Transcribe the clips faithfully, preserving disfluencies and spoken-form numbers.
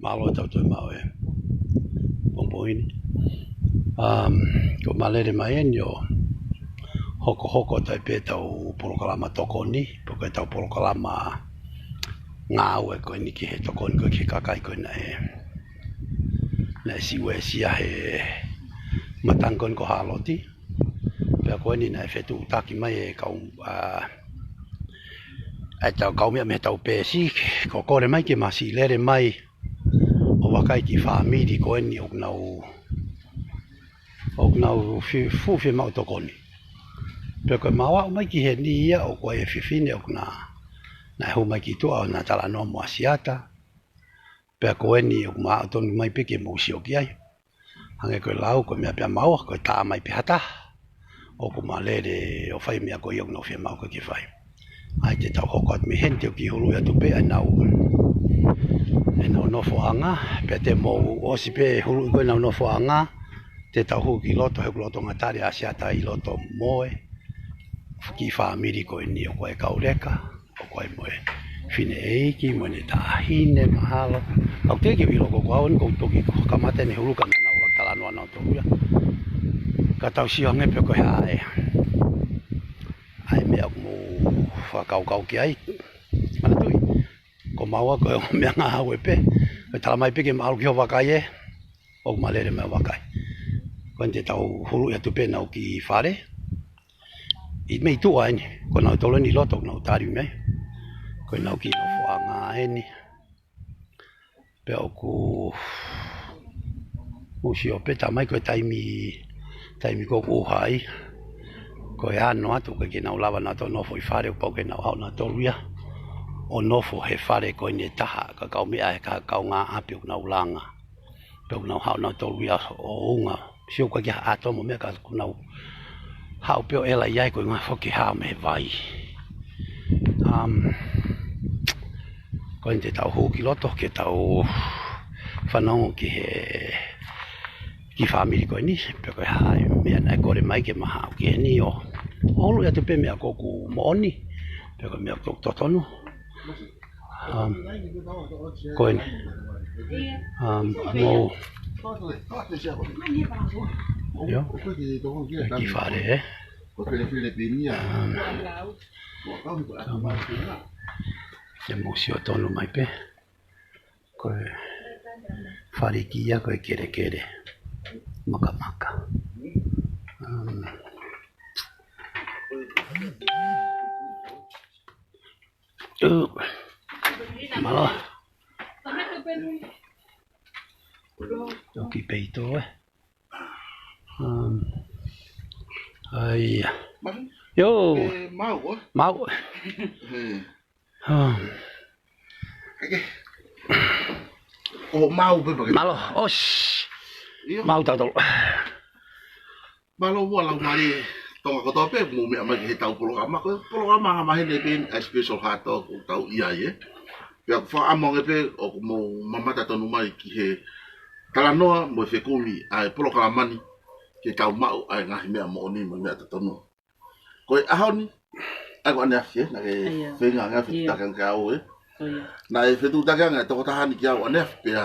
Mālō ʻetau toe maʻu e pongipongi ni. Um, ko e malele mai eni ʻo hokohoko atu ai pē ʻetau polokalama tokoni, pe ko ʻetau polokalama ngāue ko eni ki he tokoni ko ē ki he kakai ko ē naʻe, naʻe siʻi uesia he matangi ko eni ko Hāloti. Pea ko eni naʻe fetuʻutaki mai e kau, ʻa, ʻetau kaumeʻa mei heʻetau peesi, ko e kole mai ke ma siʻi lele mai ʻo vakai ki he fāmili ko eni ʻoku nau, ʻoku nau fi-, fuʻu fiemaʻu tokoni. Pea ko ʻemau aʻu mai ki heni ia ʻoku ʻi ai e fefine ʻoku na, naʻe hū mai ki tuʻa ʻo na talanoa mo ʻAsiata. Pea ko eni ʻoku ma aʻu tonu mai pē ke mou sio ki ai. Hangē ko e lau, ko e meʻa pē ʻa maua, ko e tā mai pē ha taha ʻoku ma lele ʻo fai e meʻa ko ia ʻoku nau fiemaʻu ko ē ke fai. ʻAi te tau hoko atu mei heni, te u kiʻi huluʻi atu pē ʻenau, ʻenau nofoʻanga, pea te mou ʻosi pē huluʻi ko ē ʻenau nofoʻanga, te tau hū ki loto, he ʻoku lolotonga tali ʻa ʻAsiata ʻi loto mo e kiʻi fāmili ko eni ʻoku ʻi ai e kau leka, ʻoku ʻi ai mo e fineʻeiki, mo ʻene taʻahine, mahalo. ʻOku teʻeki ke u ʻilo ko ē ʻoku ʻi ai, ko e toki kamata eni e hulu ka naʻa nau talanoa nautolu ia. Ka tau sio ange pē ko e hā e, ʻa e meʻa ʻoku mou fakakaukau ki ai. Manatuʻi, ko maua ko e ongo meʻangāue pē. Ko e tala mai pē ke ma ʻalu ki hoʻo vakai ē, ʻoku ma lele mai ʻo vakai. Ko eni te tau huluʻi atu pē ʻenau kiʻi fale. ʻI mei tuʻa eni, ko nautolu eni ʻi loto ʻoku nau tali mei ai. Ko ʻenau kiʻi nofoʻanga eni. Pea ʻoku mou sio pē tā mai ko e taimi, taimi ko ē ʻoku ʻuha ai. Ko e ano atu ko ē ke nau lava nautolu ʻo nofo ʻi fale, ʻoku pau ke nau aʻu nautolu ia ʻo nofo he fale ko eni ʻe taha, ka kaumeʻa he ka kaungāʻapi ʻoku nau langa. Pea ʻoku nau haʻu nautolu ia ʻo unga. Sio ko ē ki ha ʻato mo e meʻa ka ʻoku nau haʻu pē ʻo ʻela ai ko e ngaahi foki hao mei he vai. Um, ko eni te tau hū ki loto ke tau fanongo ki he kiʻi fāmili ko eni, pe ko e hā e meʻa naʻe kole mai ke ma haʻu ki heni ʻo, ʻo huluʻi atu pē meʻa ʻoku moʻoni, pe ko e meʻa ʻoku totonu. Um, ko eni. Um, mou. ʻIo. Kiʻi fale, ē? Um, um, te mou sio tonu mai pē. Ko e fale ia ko e kelekele. Makamaka. Um, ʻū. Mālō. Toki peito, ē. Um, ʻai ia. Mālō. ʻIo. ʻE, mau, ē? Mau. He. Um. ʻAi ke. ʻO mau pē pake. Mālō. ʻOsi. ʻIo. Mau tautolu. Mālō muʻa Laumālie Tonga kotoa pē, mou meʻa mai ki heʻetau polokalama, ko e polokalama Hā Maheni pē eni, ʻa e special hā tau, ʻoku tau ʻi ai, ē. Pea ʻoku fakaʻamu ange pē ʻoku mou mamata tonu mai ki he talanoa mo e fekumi ʻa e polokalama ni, ke tau maʻu ʻa e ngaahi meʻa moʻoni mo e meʻa totonu. Ko e ʻaho ni, ʻa ia ko ʻaneafi, ē, naʻa ke ʻIo. feinga ange ʻo ʻIo. fetuʻutaki ange kia au, ē. ʻIo. Naʻe fetuʻutaki ange e tokotaha ni kia au ʻaneafi pea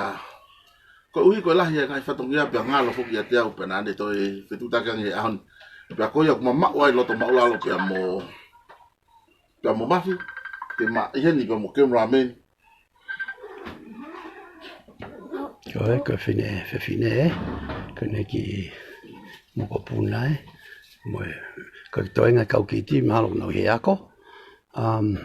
koeʻuhi ko e lahi e ngaahi fatongia pea ngalo foki ʻiate au pea naʻa ne toe fetuʻutaki ange he ʻaho ni. Pea ko ia ʻoku ma maʻu ai loto maʻulalo pea mo, pea mo Mafi, ke ma ʻi heni pea mo cameraman. Ko e, ko e fefine, fefine, ē. Ko ʻene kiʻi mokopuna, ē. Mo e, ko e toenga kau kiti, mahalo ʻoku nau ʻi he ako. Um,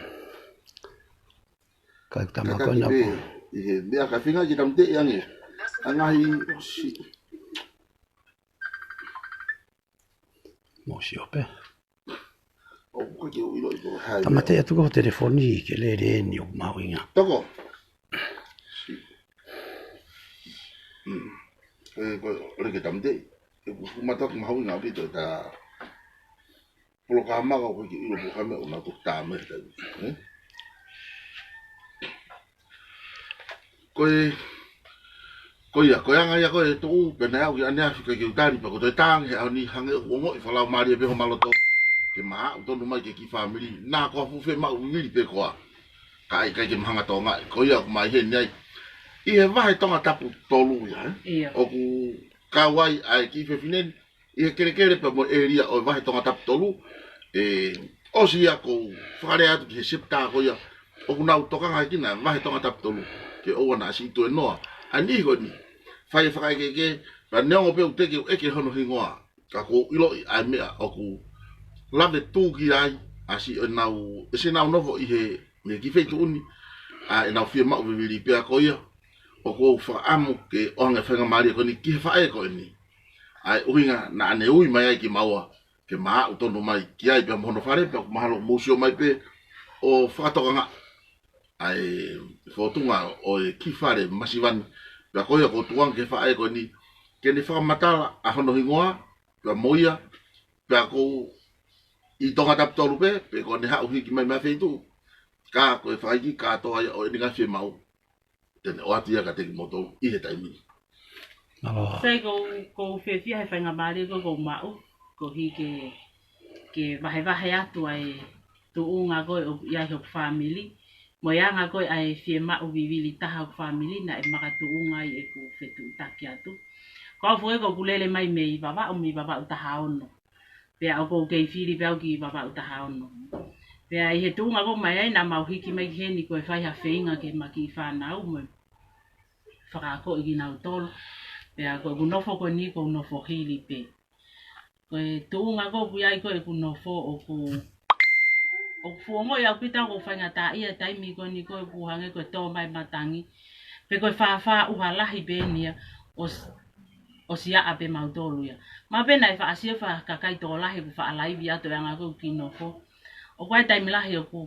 Ka tama Ka ko ena pē ko. ʻI he meʻa ka feinga ke tamateʻi ange. ʻA e ngaahi ʻosi. Mou sio pē. ʻOku ke ʻilo ʻi ko hai Tamateʻi atu ko e telefoni ke lele eni ʻoku mahuʻinga. Toko. Si. Hmm. ʻE ko e lele ke tamateʻi. ʻE ku fumata ʻoku mahuʻinga ʻaupito ʻeta polokalama ka ʻoku ke ʻilo polokalama ʻoku nau toki tā mai he taimi, ē? Ko e, ko ia, ko e anga ia ko e tuʻu, pea naʻe aʻu ki ʻaneafi ka ke u tali, pea ko e toe tā ange he ʻaho ni hangē ʻoku ongoʻi fakalaumālie pē hoʻoma loto, ke ma aʻu tonu mai ki he kiʻi fāmili, naʻa ko ha fuʻu fiemaʻu vivili pē koā. Ka ʻai, ʻikai ke ma hanga ʻo tokangaʻi, ko ia ʻoku ma ʻi heni ai. ʻI he vahe Tongatapu tolu ia, ē? ʻIo. ʻOku kau ai ʻa e kiʻi fefine ni, ʻi he kelekele pea mo e ʻēlia ʻo e vahe Tongatapu tolu, ē, ʻosi ia ʻoku ou fakalea atu ki he sepitā ko ia, ʻoku nau tokanga ki he vahe Tongatapu tolu, ke ʻoua naʻa siʻi tuēnoa ʻa e niʻihi ko eni. Fai e fakaʻekeʻeke, pea neongo pē ʻoku teʻeki ke u ʻeke hono hingoa, ka ʻoku ou ʻiloʻi ʻa e meʻa ʻoku lave tū ki ai, ʻa siʻi ʻenau, ʻe siʻenau nofo ʻi he, ʻi he kiʻi feituʻu ni, ʻa ʻenau fiemaʻu vivili pea ko ia, ʻoku ou fakaʻamu ke ʻoange faingamālie ko eni ki he faʻē ko eni. ʻA e ʻuhinga naʻa ne ui mai ai kimaua, ke ma aʻu tonu mai ki ai pea mo hono fale, pea ʻoku mahalo mou sio mai pē ʻo fakatokanga ʻa e fōtunga ʻo e kiʻi fale masiva ni. Pea ko ia ʻoku ou tukuange ki he faʻē ko eni, ke ne fakamatala ʻa hono hingoa, pea mo ia, pea ʻoku ʻi Tongatapu tolu pē, pe ko ʻene haʻu hiki mai mei ha feituʻu. Ka ko e fakaʻeiki kātoa ia ʻo ʻene ngaahi fiemaʻu, te ne ʻoatu ia kiate kimoutolu ʻi he taimi ni. Mālō. Sai, ʻoku ou, ʻoku ou fiefia he faingamālie ko ē ʻoku ou maʻu, koeʻuhi ke, ke vahevahe atu ʻa e tuʻunga ko ē ʻoku ʻi ai hoku fāmili, mo e anga ko ē ʻa e fiemaʻu vivili taha hoku fāmili naʻe makatuʻunga ai ʻeku fetuʻutaki atu. Ko au foki ʻoku ou lele mai mei Vavaʻu, mei Vavaʻu taha ono. Pea ʻoku ou kei fili pē au ki Vavaʻu taha ono. Pea ʻi he tuʻunga ko ē ʻoku ou ʻomai ai, naʻa mau hiki mai ki heni ko e fai ha feinga ki he kiʻi fānau mo e fakaakoʻi kinautolu. Pea ko ʻeku nofo ko eni ʻoku ou nofo hili pē. Ko e tuʻunga ko ē ʻoku ʻi ai ko ē ʻeku nofo ʻoku, ʻoku fuʻu ongoʻi ʻaupito ʻoku ou faingataʻaʻia he taimi ko eni ko ē ʻoku hangē ko e tō mai matangi. Pe ko e fāfā ʻuha lahi pē eni ia ʻos-, ʻosi ʻaʻa pē mautolu ia. Mahalo pē naʻe faʻa sio e kakai tokolahi ʻoku faʻa laivi atu he anga ko ē ʻeku kiʻi nofo. ʻOku ʻi ai e taimi lahi ʻoku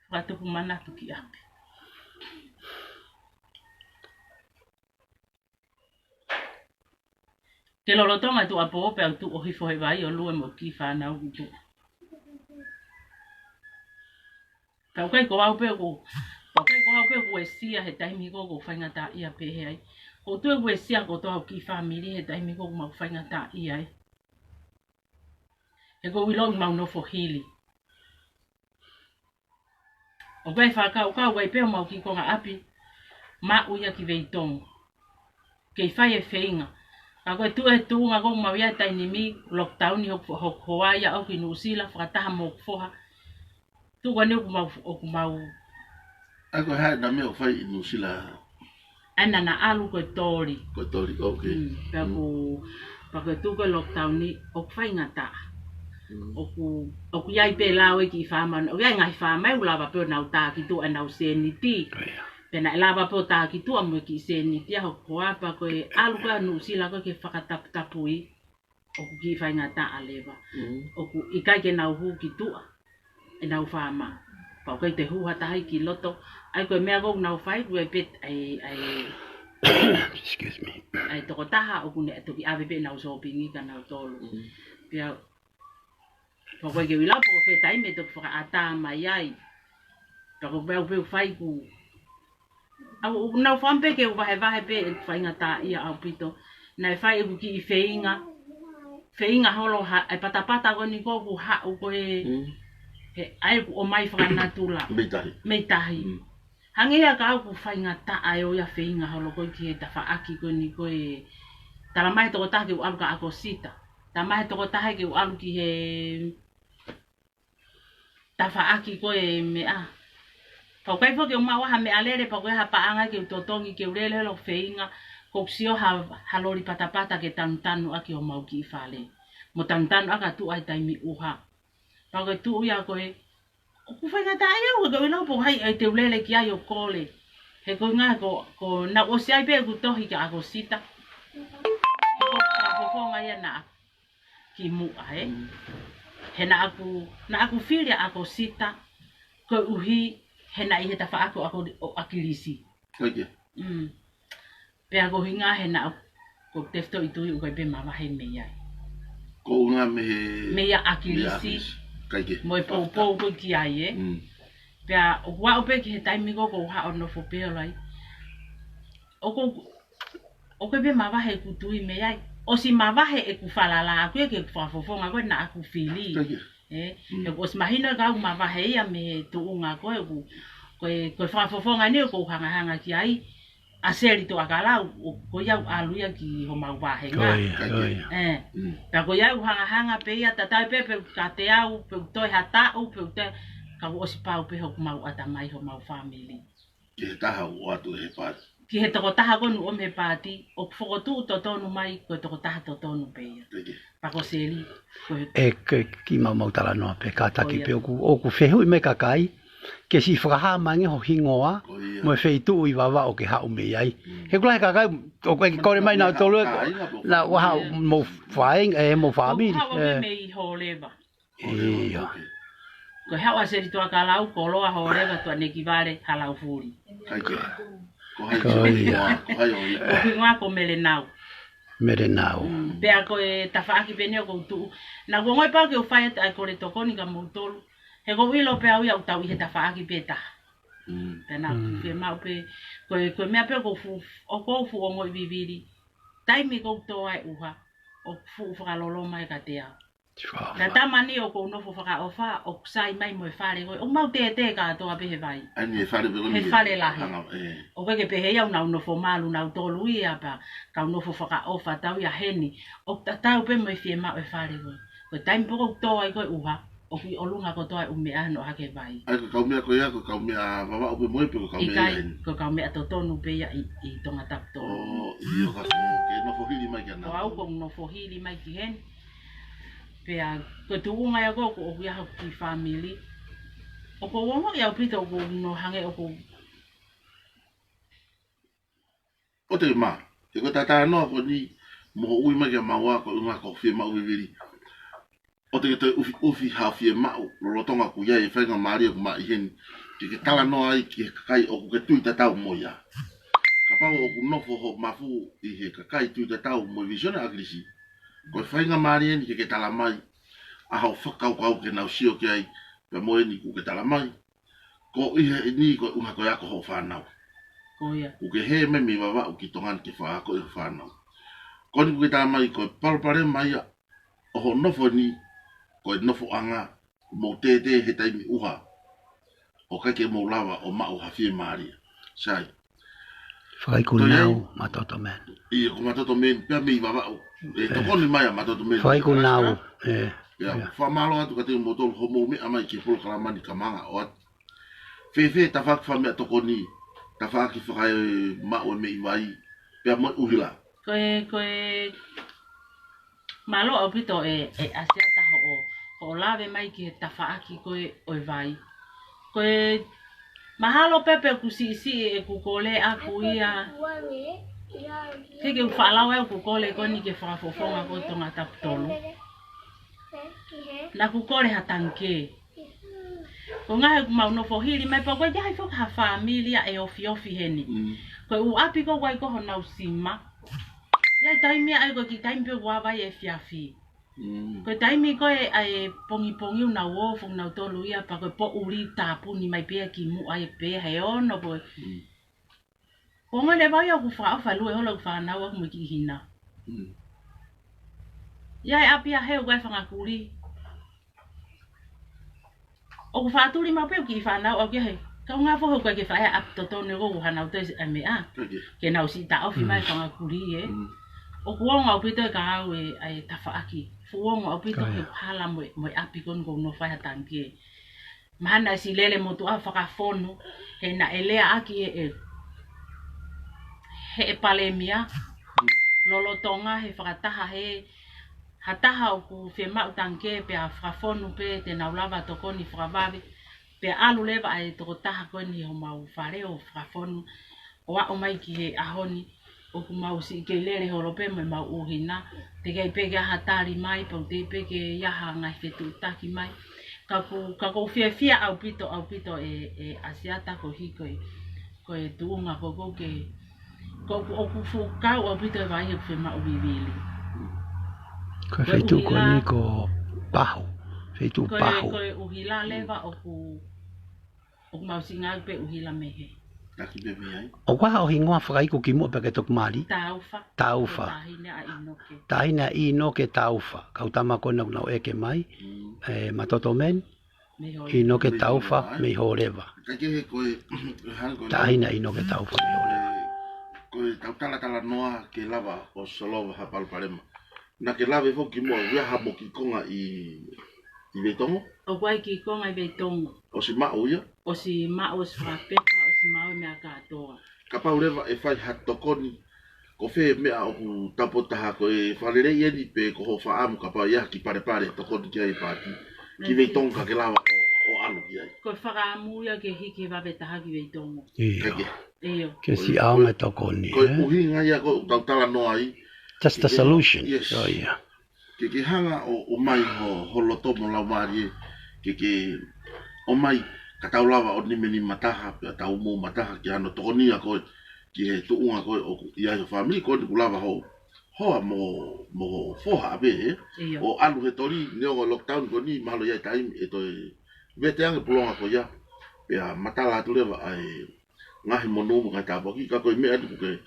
fakatupu manatu ki ʻapi. Ke lolotonga e tuʻuapō pea u tuʻu ʻo hifo he vai ʻo lue mo e kiʻi fānau ʻoku tuʻu. Pea ʻoku ʻikai ko au pē ʻoku, pea ʻoku ʻikai ko au pē ʻoku uesia he taimi ko ē ʻoku ou faingataʻaʻia pehē ai. ʻOku ou tui ʻoku uesia kotoa hoku kiʻi fāmili he taimi ko ē ʻoku mau faingataʻaʻia ai. He ʻoku ou ʻiloʻi ʻoku mau nofo hili. ʻOku ʻi ai e fakakaukau ʻoku ʻi ai pē homau kiʻi konga ʻapi, maʻu ia ki Veitongo. Kei fai e feinga. Ka ko e tuʻu he tuʻunga ko ē ʻoku mau ʻi ai he taimi ni, lockdown ʻi hoku, hoku hoa ia ʻoku ʻi Nuʻusila, fakataha mo hoku foha. Tuʻu ko eni ʻoku mau, ʻoku mau. ʻA ia ko e hā e meʻa ʻoku fai ʻi Nuʻusila? ʻA ia naʻa na ʻalu ko e toli. Ko e toli, ok. Mm, pea Mm. ko, pea ko e tuʻu ko ē lockdown ni, ʻoku faingataʻa. Mm. ʻOku, ʻoku ʻi ai pē lao e kiʻi fāmili, ʻoku ʻi ai e ngaahi fāmili ʻoku lava pē ʻo nau tā ki tuʻa ʻenau sēniti. ʻIo. Pea naʻe lava pē ʻo tā ki tuʻa mo e kiʻi sēniti ʻa hoku hoa, pea ko e ʻalu ko ē ʻa Nuʻusila ko ē ke fakataputapui, ʻoku kiʻi faingataʻa leva. Mm. ʻOku ʻikai ke nau hū ki tuʻa ʻenau fāmili. Pea ʻoku ʻikai te hū ha taha ia ki loto. ʻA ia ko e meʻa ko ē ʻoku nau fai, ko e pet, ʻa e, ʻa e, Excuse me. ʻa e tokotaha ʻoku ne toki ʻave pē ʻenau sōpingi kia nautolu. Mm. Pea, pea ʻoku ʻikai ke u ʻilo pe ko fē taimi ʻe toki fakaʻatā mai ai. Pea ko e meʻa ʻoku ou fai ʻoku ʻOku ou nau fakaʻamu pē ke u vahevahe pē ʻeku faingataʻaʻia ʻaupito. Naʻe fai ʻeku kiʻi feinga, feinga holo ha, e patapata ko eni ko ē ʻoku haʻu ko ē, Mm. he ʻai ʻoku ʻomai fakanatula. Mei tahi. Mei tahi. Mm. Hangē ia ka ʻoku faingataʻa ʻo ia feinga holo ko ē ki he tafaʻaki ko eni ko ē. Tala mai he tokotaha ke u ʻalu kia ʻAkosita. Tala mai he tokotaha ke u ʻalu ki he tafaʻaki ko ē meʻa. Pea ʻoku ʻikai foki ke u maʻu ha meʻalele, pea ʻoku ʻi ai ha paʻanga ke u totongi ke u lele holo ʻo feinga, ʻoku ou sio ha, ha loli patapata ke tanutanu ʻaki homau kiʻi fale. Mo tanutanu ʻaki ʻa tuʻa he taimi ʻuha. Pea ko e tuʻu ia ko ē, ʻoku faingataʻaʻia au, ʻoku ʻikai ke u ʻilo pe ko hai ʻe te u lele ki ai ʻo kole. He ko e ʻuhinga ko, ko naʻa ku ʻosi ʻai pē ʻeku tohi kia ʻAkosita. He ko e fofonga ia naʻa ki muʻa, ē? Mm. He naʻa ku, naʻa ku fili ʻa ʻAkosita, koeʻuhi, he naʻe ʻi he tafaʻaki ʻo ʻAko-, ʻo ʻAkilisi. ʻIkai ke. Mm. Pea ko e ʻuhinga he naʻa, ko e tefitoʻi tui ʻoku ʻikai pē mavahe mei ai. Ko e ʻuhinga mei he, Mei ʻAkilisi. Mei ʻAkilisi. ʻIkai ke. Mo e poupou ko ē ki ai, ē? Mm. Pea ʻoku ou aʻu pē ki he taimi ko ē ʻoku ou haʻu ʻo nofo pē holo ai. ʻOku, ʻoku ʻikai pē mavahe ʻeku tui mei ai. ʻosi mavahe ʻeku falala ʻaʻaku ia ki heʻeku fakafofonga ko ē naʻa ku fili. Thank you. Ē, Mm. he kuo ʻosi mahino e kau mavahe ia mei he tuʻunga ko ē ʻoku, ko e, ko e fakafofonga ni ʻoku ou hangahanga ki ai, ʻa Seli Tuʻakalau, ʻo, ko ia ʻoku ʻalu ia ki homau vāhenga. Ko ia, ko ia. Ē, Mm. pea ko ia ʻoku hangahanga pē ia, tatau pē pe ʻoku kiate au, pe ʻoku toe ha taʻu, pe ʻoku toe, ka kuo ʻosi pau pē hoku mau ʻatamai homau fāmili. Ki he taha ʻoku ʻoatu he paati. Ki he tokotaha ko ē naʻe ʻomi he paati, ʻoku fokotuʻu totonu mai, ko e tokotaha totonu pē ia. Thank you. Pea ko Seli, ko e ʻE ke ki mau mau talanoa pē kātaki Ko ia. pē ʻoku, ʻoku fehuʻi mai kakai, ke siʻi fakahā mai ange ho hingoa, Ko ia. mo e feituʻu ʻi Vavaʻu ke haʻu mei ai. Mm. He ʻoku lahi e kakai, ʻoku ʻikai ke kole mai nautolu ʻe, Ka, ka, ka, na, ua haʻu mo faing, ʻe, mo fāmili, ʻOku haʻu ʻe. mei Hōleva. Ko e Ia. Ko e haʻu ʻa Seli Tuʻakalau, koloa Hōleva, Tuʻanekivale, Halaufuli. Kai ke. Ko hai Ko ia. Ko hai o ia. ʻOku hingoa ko Melenau. Melenau. Mm, pea ko e tafaʻaki pē eni ʻoku ou tuʻu. Naʻa ku ongoʻi pau ke u fai atu ʻa e kole tokoni kia moutolu. He ʻoku ou ʻilo pē au ia ʻoku tau ʻi he tafaʻaki pē taha. Mm. Pea naʻa ku Mm. fiemaʻu pē, ko e, ko e meʻa pē ʻoku ou fuʻu, ʻoku ou fuʻu ongoʻi vivili. Taimi ʻoku ou tō ai ʻuha, ʻoku fuʻu fakaloloma ia kiate au. Fakaʻofa. Ka taimi ni ʻoku ou nofo fakaʻofa, ʻoku sai mai mo e fale ko ē. ʻOku mau tētē kātoa pē he vai. ʻA eni e fale pē ko eni He ke fale lahi. hanga, ē. ʻOku ʻikai ke pehē ia ʻoku nau nofo malu nautolu ia pea, kau nofo fakaʻofa tau ia heni. ʻOku tatau pē mo e fiemaʻu e fale ko ē. Ko e taimi pē ʻoku ou tō ai ko ē ʻuha, ʻoku ʻi ʻolunga kotoa e ʻū meʻa hono ʻohake vai. ʻA ia ko e kaumeʻa ko ia, ko e kaumeʻa Vavaʻu pē mo e pe ko e kaumeʻa Ikai, ia heni. ko e kaumeʻa totonu pē ia ʻi, ʻi Tongatapu tonu. ʻO, ʻio ka ko ke nofo hili mai kia Ko au nautolu. ʻOku ou nofo hili mai ki heni. Pea, ko e tuʻunga ia ko ē ʻoku ou ʻi ai hoku kiʻi fāmili. ʻOku ou ongoʻi ʻaupito ʻoku ou nofo hangē ʻoku ou ʻOku te mā, he ko e talanoa ko eni, mo hoʻo ui mai kia maua ko e ʻuhinga ko e fiemaʻu vivili. ʻOku te ke toe ʻufiʻufi ha fiemaʻu, lolotonga ʻoku ʻi ai e faingamālie ʻoku maʻu ʻi heni. Ke ke talanoa ai ki he kakai ʻoku ke tui tatau mo ia. Kapau ʻoku nofo hoʻo mafu ʻi he kakai tui tatau mo e vīsone ʻa ʻAkilisi. Ko e faingamālie eni ke ke tala mai, ʻa hoʻo fakakaukau ke nau sio ki ai, pea mo eni ʻoku ke tala mai. Ko e ʻuhinga eni ko e ʻuhinga ko e ako hoʻo fānau. Ko ia. ʻOku ke hē mai mei Vavaʻu ki Tonga ni ke fakaakoʻi hoʻo fānau. Ko eni ʻoku ke tala mai ko e palopalema ia ʻo hoʻo nofo ni, ko e nofoʻanga, mou tētē he taimi ʻuha. ʻOku ʻikai ke mou lava ʻo maʻu ha fiemālie. Sai. Fakaikunaʻu, Matoto Man. ʻIo, ko Matoto Man, pea mei Vavaʻu. ʻE, ʻE. tokoni mai ʻa Matoto Man. Fakaikunaʻu, ʻe, Ia, ʻia. fakamālō atu kiate kimoutolu hoʻomou meʻa mai ki he polokalama ni ka manga ʻoatu. Fēfē tafaʻaki fakameʻatokoni, tafaʻaki fakamaʻu e meʻi vai, pea mo e ʻuhila. Ko e, ko e, mālō ʻaupito ʻe, ʻe ʻAsiata hoʻo, hoʻo lave mai ki he tafaʻaki ko ē ʻo e vai. Ko e, mahalo pē pe ʻoku siʻisiʻi ʻeku kole ʻaʻaku ia. Ke ke u faʻa lau ʻeku kole ko eni ki he fakafofonga ko ē Tongatapu tolu. Naʻa ku kole ha tangikē. Ko e ʻuhinga he ʻoku mau nofo hili mai pea ʻoku ʻikai ke ʻi ai foki ha fāmili ia ʻe ofiofi heni. Mm. Ko e ʻū ʻapi ko ē ʻoku ʻi ai ko ē honau sima. ʻI ai e taimi ia ʻa ia ko e kiʻi taimi pē ʻoku ava ai e efiafi. Mm. Ko e taimi ko ē ʻa e pongipongi ʻoku nau ō foki nautolu ia pea ko e poʻuli tāpuni mai pē ia ki muʻa ia pē he ono ko ē. Mm. Ko e ongo leva ia ʻoku fakaʻofa lue holo ʻeku fānau ʻaʻaku mo e kiʻi hina. Mm. ʻI ai e ʻapi ia he ʻoku ʻi ai e fanga kulī. ʻOku faʻa tuli maʻu pē ʻeku kiʻi fānau ʻaʻaku ia he. Ka ʻuhinga foki he ʻoku ʻikai ke fai ha ʻapi totonu ʻoku ʻi ai honau toe siʻi meʻa. Ke nau siʻi taʻofi mai e fanga kulī ē. Mm. ʻOku ongo ʻaupito ē kia au e, ʻa e tafaʻaki. Fuʻu ongo ʻaupito he hala mo e, mo e ʻapi ko eni ʻoku ou nofo ai ha tangikē. Mahalo naʻe siʻi lele motuʻa fakafonu, he naʻe leaʻaki ʻe, ʻe, ʻe he palēmia, lolotonga he fakataha he, ha taha ʻoku fiemaʻu tangikē pea fakafonu pē te nau lava tokoni fakavave, pea ʻalu leva ʻa e tokotaha ko eni homau fale ʻo fakafonu, ʻo aʻu mai ki he ʻaho ni, ʻoku mau siʻi kei lele holo pē mo ʻemau ʻū hina. Teʻeki ai pē ke ʻi ai ha tali mai, pea teʻeki ai pē ke ʻi ai ha ngaahi fetuʻutaki mai. Ka ʻoku, ka ʻoku ou fiefia ʻaupito, ʻaupito ē, ē ʻAsiata koeʻuhi ko e, ko e tuʻunga ko ē ʻoku ke, ko ʻoku, ʻoku fuʻu kau ʻaupito e vai he ʻoku fiemaʻu vivili. Ko e Ko e feituʻu ko ʻuhila. eni ko Pahu, feituʻu Ko e, Pahu. ko e ʻuhila leva ʻoku ʻoku mau siʻi ngāueʻaki pē ʻuhila mei he. Taki pē mei ai. ʻOku ʻi ai haʻo hingoa fakaiku kimuʻa pea ke toki mali? Taufa. Taufa. Taʻahine ʻa ʻInoke. Taʻahine ʻa ʻInoke Taufa. Kau tama ko ena ʻoku nau ʻeke mai. Mm. ʻE, Matoto Man. Mei Hōleva. ʻInoke Taufa, mei Hōleva. Kaikehe ko e, hang ko e Taʻahine ʻa ʻInoke Taufa, mei Hōleva. Ko e tau talatalanoa ke lava ʻo solova ha palopalema. Naʻa ke lave foki kimuʻa ʻoku ʻi ai haʻamo kiʻi konga ʻi, ʻi Veitongo? ʻOku ʻi ai kiʻi konga ʻi Veitongo. ʻOsi maʻu ia? ʻOsi maʻu, ʻosi fakapepa, ʻosi maʻu e meʻa kātoa. Kapau leva ʻe fai ha tokoni, ko fē meʻa ʻoku tau potu taha, ko e fakalelei eni pe ko hoʻo fakaʻamu kapau ʻe ʻi ai ha kiʻi palepale tokoni ki ai e paati ki Veitongo ka ke lava ʻo, ʻo ʻalu ki ai? Ko e fakaʻamu ia ke hiki vave taha ki Veitongo. ʻIo. Kaikehe. ʻIo. Ke siʻi ʻaonga e tokoni, ē? Ko e ʻuhinga ia ko ʻetau talanoa ai. Just a solution. Yes. ʻIo. Ke, ke hanga ʻo, ʻo ʻomai ho, ho loto mo laumālie, ke, ke ʻomai ka tau lava ʻo nimenima taha, pea tau moʻua taha ki hano tokoni ʻa koe, ki he tuʻunga ko ē ʻoku ʻi ai ho fāmili, ko eni kuo lava ho hoa mo, mo ho foha pē, ē? ʻIo. ʻO ʻalu he toli, neongo lockdown ko eni, mahalo ʻi ai e taimi ʻe toe vete ange e pulonga ko ia, pea matala atu leva ʻa e ngaahi monū mo e ngaahi tāpuaki, ka ko e meʻa eni ʻoku ke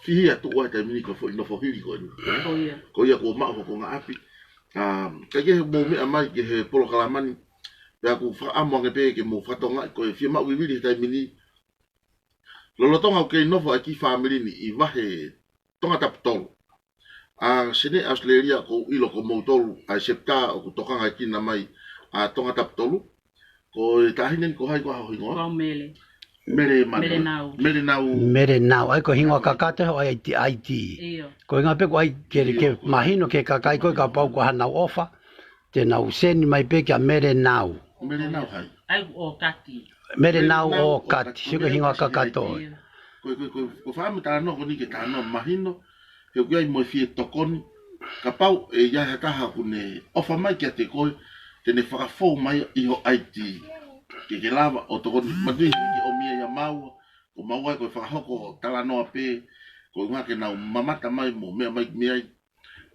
fihia tuʻu ai he taimi ni ko e foʻi nofo hili ko eni. Ko ia. Ko ia kuo maʻu ho konga ʻapi. ʻA, kaikehe mou meʻa mai ki he polokalama ni, pea ʻoku ou fakaʻamu ange pē ke mou fakatokangaʻi ko e fiemaʻu vivili he taimi ni. Lolotonga ʻoku kei nofo ʻa e kiʻi fāmili ni ʻi Vahe Tongatapu tolu. ʻA Senē ʻAositelēlia, ʻoku ou ʻilo ko moutolu ʻa e septa ʻoku tokangaekina mai ʻa Tongatapu tolu. Ko e taʻahine ni ko hai, ko hoʻo hingoa? Ko au Mele. Mele Manu. Mele Nau. Mele Nau. Mele Nau. ʻA ia ko e hingoa kakato ē hoʻo ʻai ʻi he I D. ʻIo. Ko e ʻuhinga pē ʻoku ʻai ke, ke mahino ki he kakai ko ē kapau ko hanau ʻofa, te nau send mai pē kia Mele Nau. Mele Nau hai? ʻA ia ko ʻOkati. Mele Nau ʻOkati. Sio ko e hingoa kakato ē. ʻIo. Ko, ko, ko, ko e fakaʻamu e talanoa ko eni ke talanoa mahino, he ʻoku ʻi ai mo e fie tokoni, kapau ʻe ʻi ai ha taha ʻoku ne ʻofa mai kiate koe, te ne fakafou mai ʻi ho I D. Ke ke lava ʻo tokoni, mātuʻaki ke ʻomi ia ʻia maua, ko maua ko e fakahoko talanoa pē, ko e ʻuhinga ke nau mamata mai mo meʻa mai mei ai.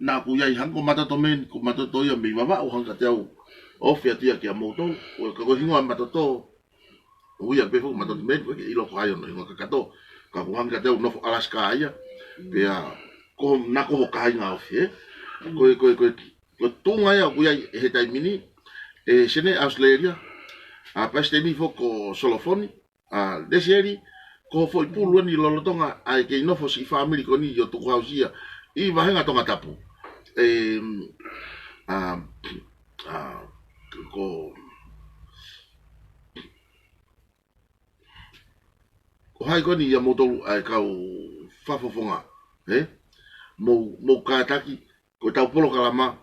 Naʻa ku ʻi ai hangē ko Matoto Man, ko Matoto ia mei Vavaʻu, hangē kiate au ʻoku ofi atu ia kia moutolu, ko e, ka ko e hingoa Matoto, ʻoku ui pē foki Matoto Man, ʻoku ʻikai ke ʻilo ko hai hono hingoa kakato, ka ʻoku hangē kiate au nofo Alaska ia, pea ko, naʻa ko ho kāinga ofi, ē? Ko e, ko e, ko e, ko e tuʻunga ia ʻoku ʻi ai he taimi ni, ʻe Senē ʻAositelēlia, ʻa Palesiteni foki ko Solofoni, ʻa Lesieli, ko ho foʻi pulu eni lolotonga ʻa e kei nofo siʻi fāmili ko eni ʻi ho tukuhausi ia ʻi Vahenga Tongatapu. ʻE, ʻa, ʻa, ko, ko hai ko eni ʻia moutolu ʻa e kau fakafofonga, ē? Mou, mou kātaki, ko ʻetau polokalama,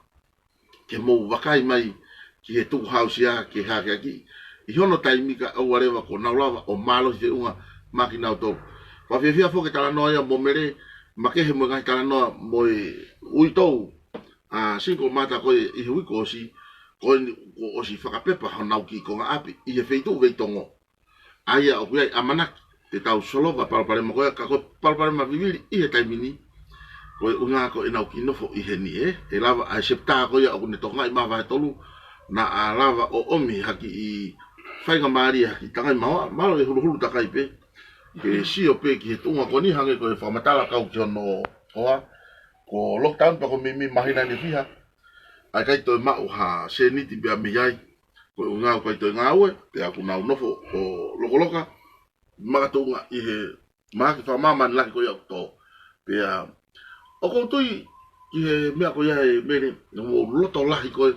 ke mou vakai mai ki he tukuhausi ʻa, ki he hakeakiʻi. ʻI hono taimi kae ʻoua leva kuo nau lava ʻo mālohi feʻunga maʻa kinautolu. Fakafiefia foki e talanoa ia mo Mele, makehe mo e ngaahi talanoa mo e uitou, ʻa, single mother ko ē ʻi he uike kuo ʻosi, ko eni kuo ʻosi fakapepa honau kiʻi konga ʻapi ʻi he feituʻu Veitongo. ʻA ia ʻoku ʻi ai e ʻamanaki te tau solova e palopalema ko ia, ka ko e palopalema vivili ʻi he taimi ni, ko e ʻuhinga ko ʻenau kiʻi nofo ʻi heni, ē. ʻE lava ʻa e septa ko ia ʻoku ne tokangaʻi mai Vahe Tolu, naʻa lava ʻo ʻomi ha kiʻi faingamālie, ha kiʻi tangai mahoa, mahalo ʻe huluhulu takai pē. Ke sio pē ki he tuʻunga ko eni hangē ko e fakamatala kau ki hono hoa, ko lockdown pea ko e meimei māhina eni ʻe fiha, ʻa e ʻikai toe maʻu ha sēniti pea mei ai. Ko e ʻuhinga ʻoku ʻikai toe ngāue, pea ʻoku nau nofo ʻo lokoloka makatuʻunga ʻi he mahaki fakamāmani lahi ko ia ʻoku tō. Pea ʻoku ou tui ki he meʻa ko ia ē Mele, naʻa mou loto lahi ko ē,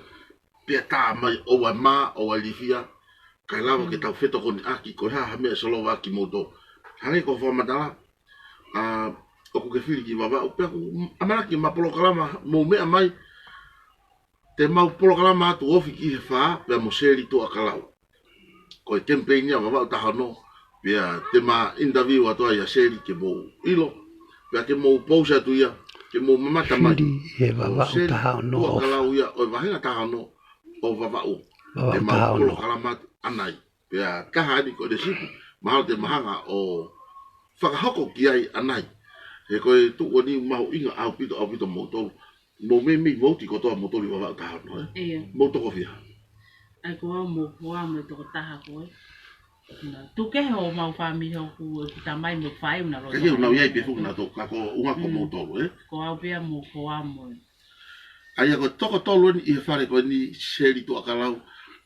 pea tā mai ʻoua ʻe mā, ʻoua ʻe ilifia, kae lava ke tau fetokoniʻaki ko e hā ha meʻa ʻe solova ʻaki moutolu. Hangē ko e fakamatala, ʻa, ʻoku ke fili ki Vavaʻu, pea ʻoku ʻamanaki ma polokalama mou meʻa mai, te mau polokalama atu ofi ki he fā, pea mo Seli Tuʻakalau. Ko e kemipeini ia Vavaʻu taha ono, pea te ma interview atu ai ʻa Seli ke mou ʻilo, pea ke mou post atu ia, ke mou mamata mai. Fili he Vavaʻu taha ono ofi. Seli Tuʻakalau ia ʻo e Vahenga taha ono ʻo Vavaʻu. Vavaʻu taha ono. Te mau polokalama atu ʻanai. Pea taha eni ko e lesipi, mahalo te ma hanga ʻo fakahoko ki ai ʻanai. He ko e tuʻu eni mahuʻinga ʻaupito, ʻaupito moutolu. Mou meimei mou ʻi kotoa moutolu ʻi Vavaʻu taha ono, ē? ʻIo. Mou toko fiha? ʻA ia ko au mo e hoa mo e tokotaha ko ē. Tuku kehe ʻo mau fāmili, hoku, ʻeku tamai mo e faʻē naʻa nau ʻi ai pē foki nautolu, ka ko e ʻuhinga ko moutolu, ē? Ko au pē mo Koa mo e. ʻA ia ko e toko tolu eni ʻi he fale ko eni, Seli Tuʻakalau,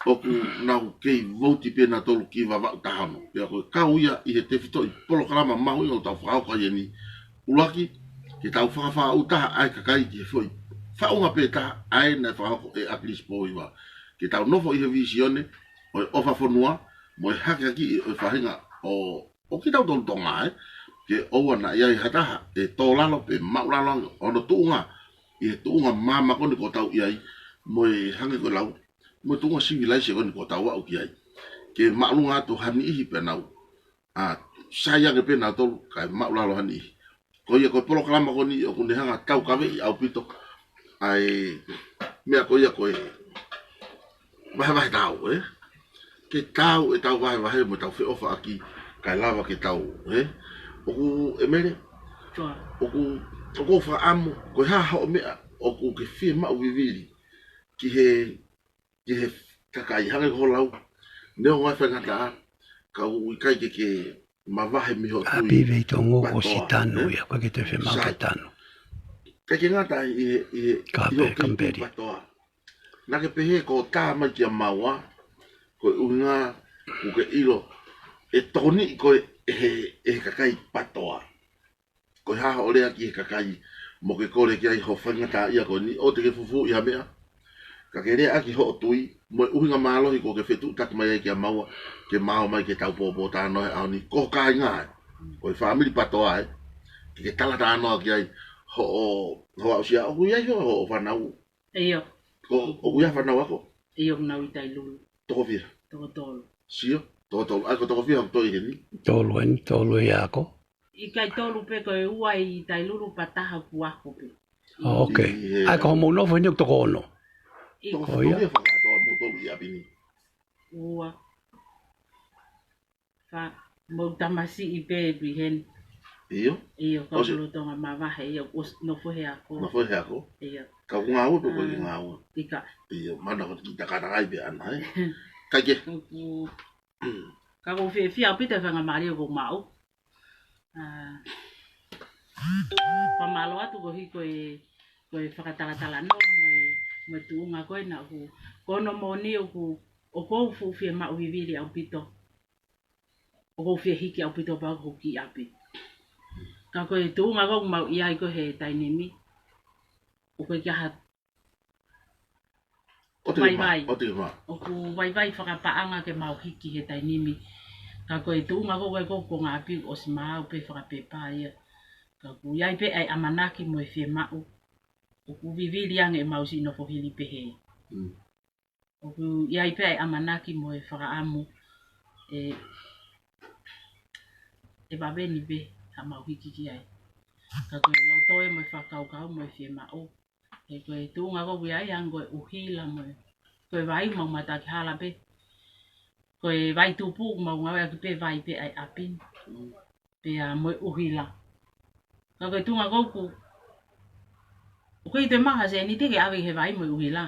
ʻoku nau kei vouti pē nautolu ki Vavaʻu taha ono. Pea ko e kau ia ʻi he tefitoʻi polokalama mahuʻinga ʻoku tau fakahoko ai eni. ʻUluaki, ke tau fakafaʻu taha ʻa e kakai ki he foʻi faʻunga pē taha ʻa ē naʻe fakahoko ʻe ʻAkilisi Pōhiva. Ke tau nofo ʻi he vīsone ʻo e ʻofa fonua mo e hakeakiʻi ʻo e faʻahinga ʻo, ʻo kitautolu Tonga, ē. Ke ʻoua naʻa ʻi ai ha taha ʻe tō lalo pe maʻulalo ange hono tuʻunga ʻi he tuʻunga māmani ko eni ʻoku tau ʻi ai, mo e hangē ko e lau, mo e tuʻunga sivilaise ko eni ʻoku tau aʻu ki ai. Ke māʻolunga atu ha niʻihi pea nau ʻa, sai ange pē nautolu kae maʻulalo ha niʻihi. Ko ia ko e polokalama ko eni ʻoku ne hanga ʻo taukaveʻi ʻaupito ʻa e meʻa ko ia ko e vahevahe taau, ē? Ke taau ʻetau vahevahe mo ʻetau feʻofaʻaki kae lava ke tau, ē? ʻOku, ʻEmele, ʻoku, ʻoku ou fakaʻamu, ko e hā hoʻo meʻa ʻoku ke fiemaʻu vivili ki he ki he kakai, hangē ko hoʻo lau, neongo ʻa e faingataʻa, ka ʻoku ʻikai ke ke mavahe mei hoʻo tui. ʻApi vei tongo ko si tanu ia, ko ke te fema ke tanu. ʻIkai ke ngata ʻi he, ʻi he, ʻi hoʻo kei tui patoa. Naʻa ke pehē ko e tā mai kia maua, ko e ʻuhinga ʻoku ke ʻilo ʻe tokoniʻi koe ʻe he, ʻe he kakai patoa. Ko e hā hoʻo lea ki he kakai mo ke kole ki ai hoʻo faingataʻaʻia ko eni, ʻoua te ke fufuuʻi ha meʻa. Ka ke lea ʻaki hoʻo tui, mo e ʻuhinga mālohi ʻoku ke fetuʻutaki mai ai kia maua, ke mau ō mai ke tau pōpōtalanoa he ʻaho ni, ko ho kāinga ē. Ko e fāmili patoa ē, ke ke talatalanoa ki ai hoʻo, hoʻo aʻusia, ʻoku ʻi ai hoʻo, hoʻo fānau. ʻIo. Ko, ʻoku ʻi ai fānau ako? ʻIo, nau ʻi Tailulu. Toko fiha? Toko tolu. Sio, toko tolu. ʻA ia ko e toko fiha ʻoku toe ʻi heni? Tolu eni, tolu ʻi ako. ʻIkai, tolu pē, ko e ua ʻi Tailulu pea taha ʻoku ako pē. Oh, ok. ʻI he ʻA ia ko hoʻomou nofo heni ʻoku toko ono? ʻIo. Toko fiha faka-, toko mou tolu ʻi ʻapi ni. Ua. Fa, mo e tamasiʻi pē ʻi heni. ʻIo. ʻIo, ka ʻosi lolotonga mavahe, ʻio, ʻosi nofo he ako. Nofo he ako? ʻIo. Ka ʻoku ngāue pe ʻoku ʻikai ke ngāue? ʻIkai. ʻIo, mana ko e kiʻi takatakai pē ʻana, ē? Kae kehe. ʻOku, ka ʻoku ou fiefia ʻaupito he faingamālie ʻoku ou maʻu. ʻA, fakamālō atu koeʻuhi ko e, ko e fakatalatalanoa mo e, mo e tuʻunga ko ena ʻoku, ko hono moʻoni ʻoku, ʻoku ou fuʻu fiemaʻu vivili ʻaupito. ʻOku ou fie hiki ʻaupito pea ʻoku ou kiʻi ʻapi. Ka ko e tuʻunga ko ē ʻoku mau ʻi ai ko ē he taimi ni, ʻoku ʻikai ke ʻi ai ha ʻOku vaivai. ʻOku vaivai fakapaʻanga ke mau hiki he taimi ni. Ka ko e tuʻunga ko ē ko ē ko e konga ʻapi ʻosi maau pē fakapepa ia. Ka ʻoku ʻi ai pē ʻa e ʻamanaki mo e fiemaʻu. ʻOku vivili ange ʻemau siʻi nofo hili pehē. Mm. ʻOku ʻi ai pē ʻa e ʻamanaki mo e fakaʻamu ʻe, ʻe vave ni pē haʻamau hiki ki ai. Ka ko e loto ē mo e fakakaukau mo e fiemaʻu. He ko e tuʻunga ko ē ʻoku ʻi ai hangē ko e ʻuhila mo e, ko e vai mau mata ki hala pē. Ko e vai tupu mau ngāueʻaki pē vai pē ʻa e ʻapi. Pea mo e ʻuhila. Ka ko e tuʻunga ko ē ʻoku, ʻoku ʻikai te maʻu ha sēniti ke ʻave he vai mo e ʻuhila.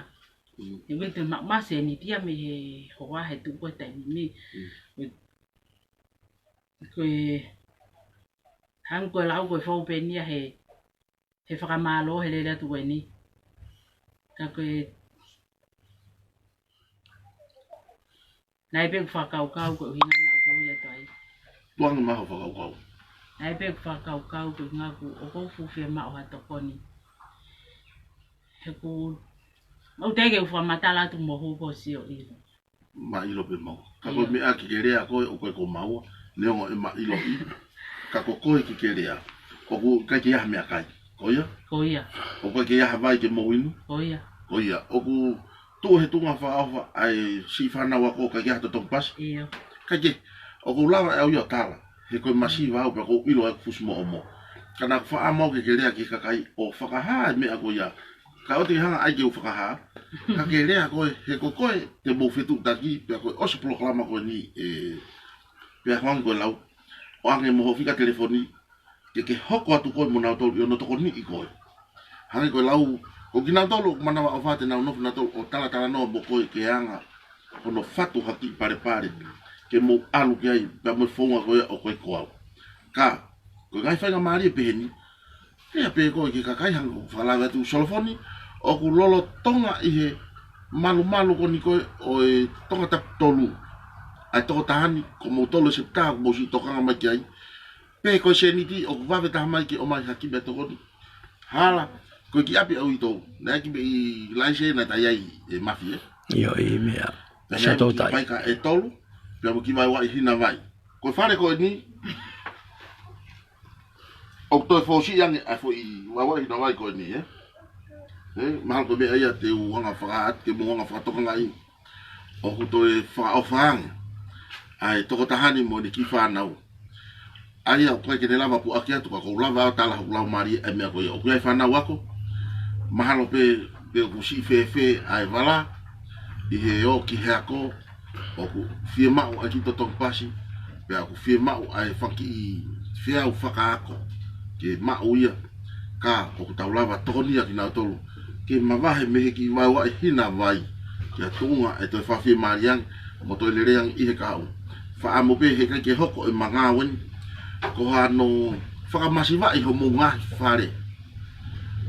Mm. He ʻoku ʻikai te maʻu ha sēniti ia mei he hoa he tuʻu ko ē taimi ni. Mm. Ko e, hangē ko e lau ko e fou pē eni ia he, he fakamālō he lele atu ko eni. Ka ko e, naʻe pē ʻeku fakakaukau ko e ʻuhinga naʻa ku ui atu ai. Tuʻu ange mai hoʻo fakakaukau. Naʻe pē ʻeku fakakaukau ko e ʻuhinga ʻoku, ʻoku ou fuʻu fiemaʻu ha tokoni. He ʻoku, mau teʻeki ke u fakamatala atu mo hū ko sio ʻilo. Māʻilo pē maua. Ka ko e meʻa ke ke lea koe ʻoku ʻikai ko maua, neongo ʻe māʻilo ʻi. Ka ko koe ke ke lea, ʻoku ʻikai ke ʻi ai ha meʻakai. Ko ia? Ko ia. ʻOku ʻikai ke ʻi ai ha vai ke mou inu? Ko ia. Ko ia. ʻOku tuʻu he tuʻunga fakaʻofa ʻa e siʻi fānau ako ʻoku ʻikai ke ʻi ai ha totongi pasi? ʻIo. Kae kehe, ʻoku ou lava ʻe au ia ʻo tala. He ko e masiva au pea ʻoku ou ʻilo ʻeku fusi moʻomo. Ka naʻa ku fakaʻamu au ke ke lea ki he kakai ʻo fakahā e meʻa ko ia. Ka ʻoua te ke hanga ai ke u fakahā. Ka ke lea koe, he ko koe te mou fetuʻutaki, pea ko e ʻosi polokalama ko eni, ē, pea hangē ko e lau. ʻOange mo hoʻo fika telefoni, ke ke hoko atu koe mo nautolu ʻi hono tokoniʻi koe. Hangē ko e lau, ko kinautolu ʻoku manavaʻofa te nau nofo nautolu ʻo talatalanoa mo koe ke anga hono fatu ha kiʻi palepale. ke mou ʻalu ki ai, pea mo e founga ko ia ʻoku ʻikai ko au. Ka, ko e ngaahi faingamālie pehē ni, pea pē ko e ki he kakai hangē ko e fakalave atu Solofoni, ʻoku lolotonga ʻi he malumalu ko eni ko ē ʻo e Tongatapu tolu. ʻA e tokotaha ni, ko moutolu e septa, ʻoku mou siʻi tokanga mai ki ai. Pea ko e sēniti, ʻoku vave taha mai ke ʻomai ha kiʻi meʻatokoni. Hala, ko e kiʻi ʻapi ʻaʻau ʻi Tou. Naʻe kiʻi meʻi laise naʻe taʻe ʻi ai e Mafi, ē? ʻIo, ʻi meʻa. Pea naʻe Sato kiʻi tai. Paika ʻe tolu, pea mo e kiʻi vaeua ʻi Hinavai. Ko e fale ko eni, ʻoku toe fōsiʻi ange ʻa e foʻi vaeua ʻi Hinavai ko eni, ē? Ē, mahalo ko e meʻa ia te u hanga fakaʻat-, ke mou hanga fakatokangaʻi. ʻOku toe fakaʻofa ange ʻa e tokotaha ni mo ʻene kiʻi fānau. ʻA ia ʻoku ʻikai ke ne lava puʻaki atu, ka ʻoku ou lava ʻo tala hoku laumālie ʻa e meʻa ko ia. ʻOku ʻi ai e fānau ako, mahalo pē, pē ʻoku siʻi fēfē ʻa e vala, ʻi he ō ki he ako, ʻoku fiemaʻu ʻa e kiʻi totongi pasi, pea ʻoku fiemaʻu ʻa e fanga kiʻi feau fakaako, ke maʻu ia, ka ʻoku tau lava tokonia kinautolu, ke mavahe mei he kiʻi vaeua ʻi Hinavai, ki ha tuʻunga ʻe toe fakafiemālie ange, mo toe lelei ange ʻi he kahaʻu. Fakaʻamu pē he ʻikai ke hoko ʻema ngāue ni ko hano fakamasivaʻi homou ngaahi fale.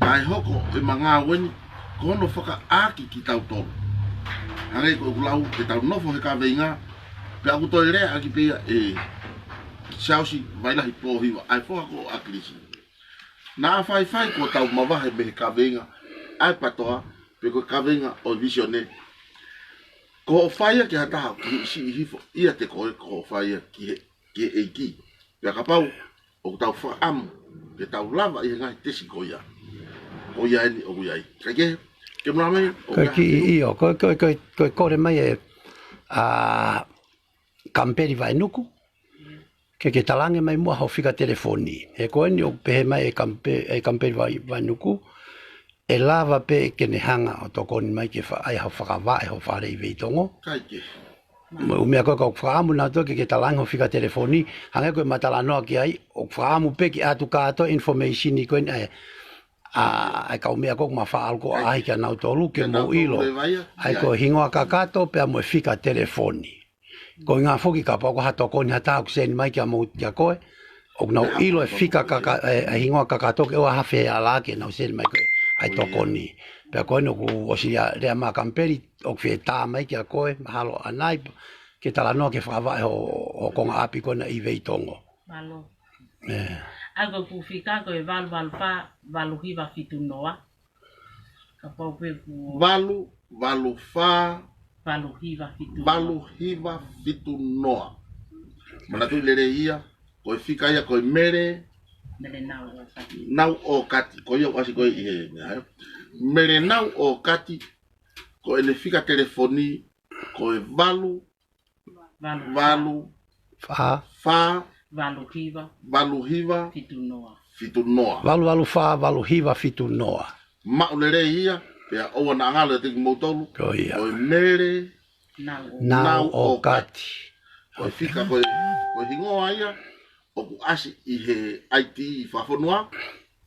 Kae hoko ʻema ngāue ni ko hono fakaʻaaki kitautolu. Hangē ko ʻeku lau, ke tau nofo he kaveinga, pea ʻoku toe leaʻaki pē ia ʻe Siaosi Vailahi Pōhiva, ʻa e foha ko ʻAkilisi. Naʻa faifai kuo tau mavahe mei he kaveinga ʻa e PATOA, pe ko e kaveinga ʻo e Vīsone. Ko hoʻo fai ia ki ha taha, ki he siʻi hifo ʻiate koe, ko hoʻo fai ia ki he, ki he ʻEiki. Pea kapau ʻoku tau fakaʻamu ke tau lava ʻi he ngaahi tesi ko ia, ko ia eni ʻoku ʻi ai. Kae kehe, ke mula mai, ʻo Ko e ka kiʻi, ʻio, ko e, ko e, ko e, ko e kole mai ʻe, ʻa, Kamipeli Vainuku, ke ke talaange mai muʻa ho fika telefoni. He ko eni ʻoku pehē mai ʻe Kampe-, ʻe Kamipeli Vai-, Vainuku, ʻe lava pē ke ne hanga ʻo tokoni mai ke fa-, ʻai ha fakavaʻe ho fale ʻi Veitongo. Kae kehe. Mo e ʻū meʻa ko ē ka ʻoku fakaʻamu nautolu ke ke talaange ho fika telefoni, hangē ko ʻema talanoa ki ai, ʻoku fakaʻamu pē ke ʻatu kātoa e information ko eni ʻa e, ʻa, ʻa e kau meʻa ko ē ʻoku ma faʻa ʻalu ko ē ʻo ʻai kia nautolu ke mou ʻilo. ʻA ia ko e hingoa kakato pea mo e fika telefoni. Ko e ʻuhinga foki kapau ko ha tokoni ha taha ʻoku send mai kia mou, kia koe, ʻoku nau ʻilo e fika kaka-, e, e hingoa kakato ke ʻoua ʻe fehālaaki ʻenau send mai ko ē ʻa e tokoni. Pea ko eni ʻoku ʻosi lea, lea mai Kamipeli, ʻoku fie tā mai kia koe, mahalo ʻanai, ke talanoa ke fakavaʻe ho, ho konga ʻapi ko ena ʻi Veitongo. Mālō. ʻE. ʻA ia ko ʻeku fika ko e valu valu fā, valu hiva fitu noa. Kapau pē kuo Valu, valu fā, valu hiva fitu noa. Valu hiva fitu noa. Manatuʻi lelei ia, ko e fika ia ko e Mele Mele Nau ʻOkati. Nau ʻOkati, ko ia ʻoku ʻasi ko ē ʻi he, ē? Mele Nau ʻOkati, ko ʻene fika telefoni, ko e valu, Valu. Valu. Fā. Fā. Valu hiva. Valu hiva. Fitu noa. Fitu noa. Valu valu fā, valu hiva fitu noa. Maʻu lelei ia, pea ʻoua naʻa ngalo ʻiate kimoutolu. Ko ia. Ko e Mele Nau ʻOkati. Nau ʻOkati. Ko e fika ko e, ko e hingoa ia, ʻoku ʻasi ʻi he ʻaiti fakafonua,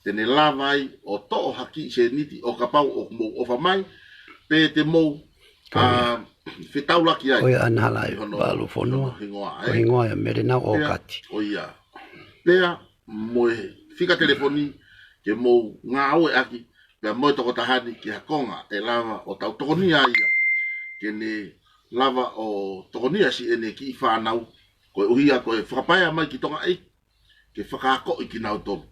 te ne lava ai ʻo toʻo ha kiʻi sēniti ʻo kapau ʻoku mou ʻofa mai, pe te mou, Ko ia. ʻa, fetaulaki ai. Ko ia ʻa e hala ʻi hono, valu fonua. Hono hingoa, Ko e ē? hingoa ia Mele Nau Pea, ʻOkati. ko ia. Pea mo e fika telefoni ke mou ngāueʻaki, pea mo e tokotaha ni ki ha konga ʻe lava ʻo tau tokonia ia. Ke ne lava ʻo tokonia siʻene kiʻi fānau, koeʻuhi ko e fakapaea mai ki Tonga ʻEiki, ke fakaakoʻi kinautolu.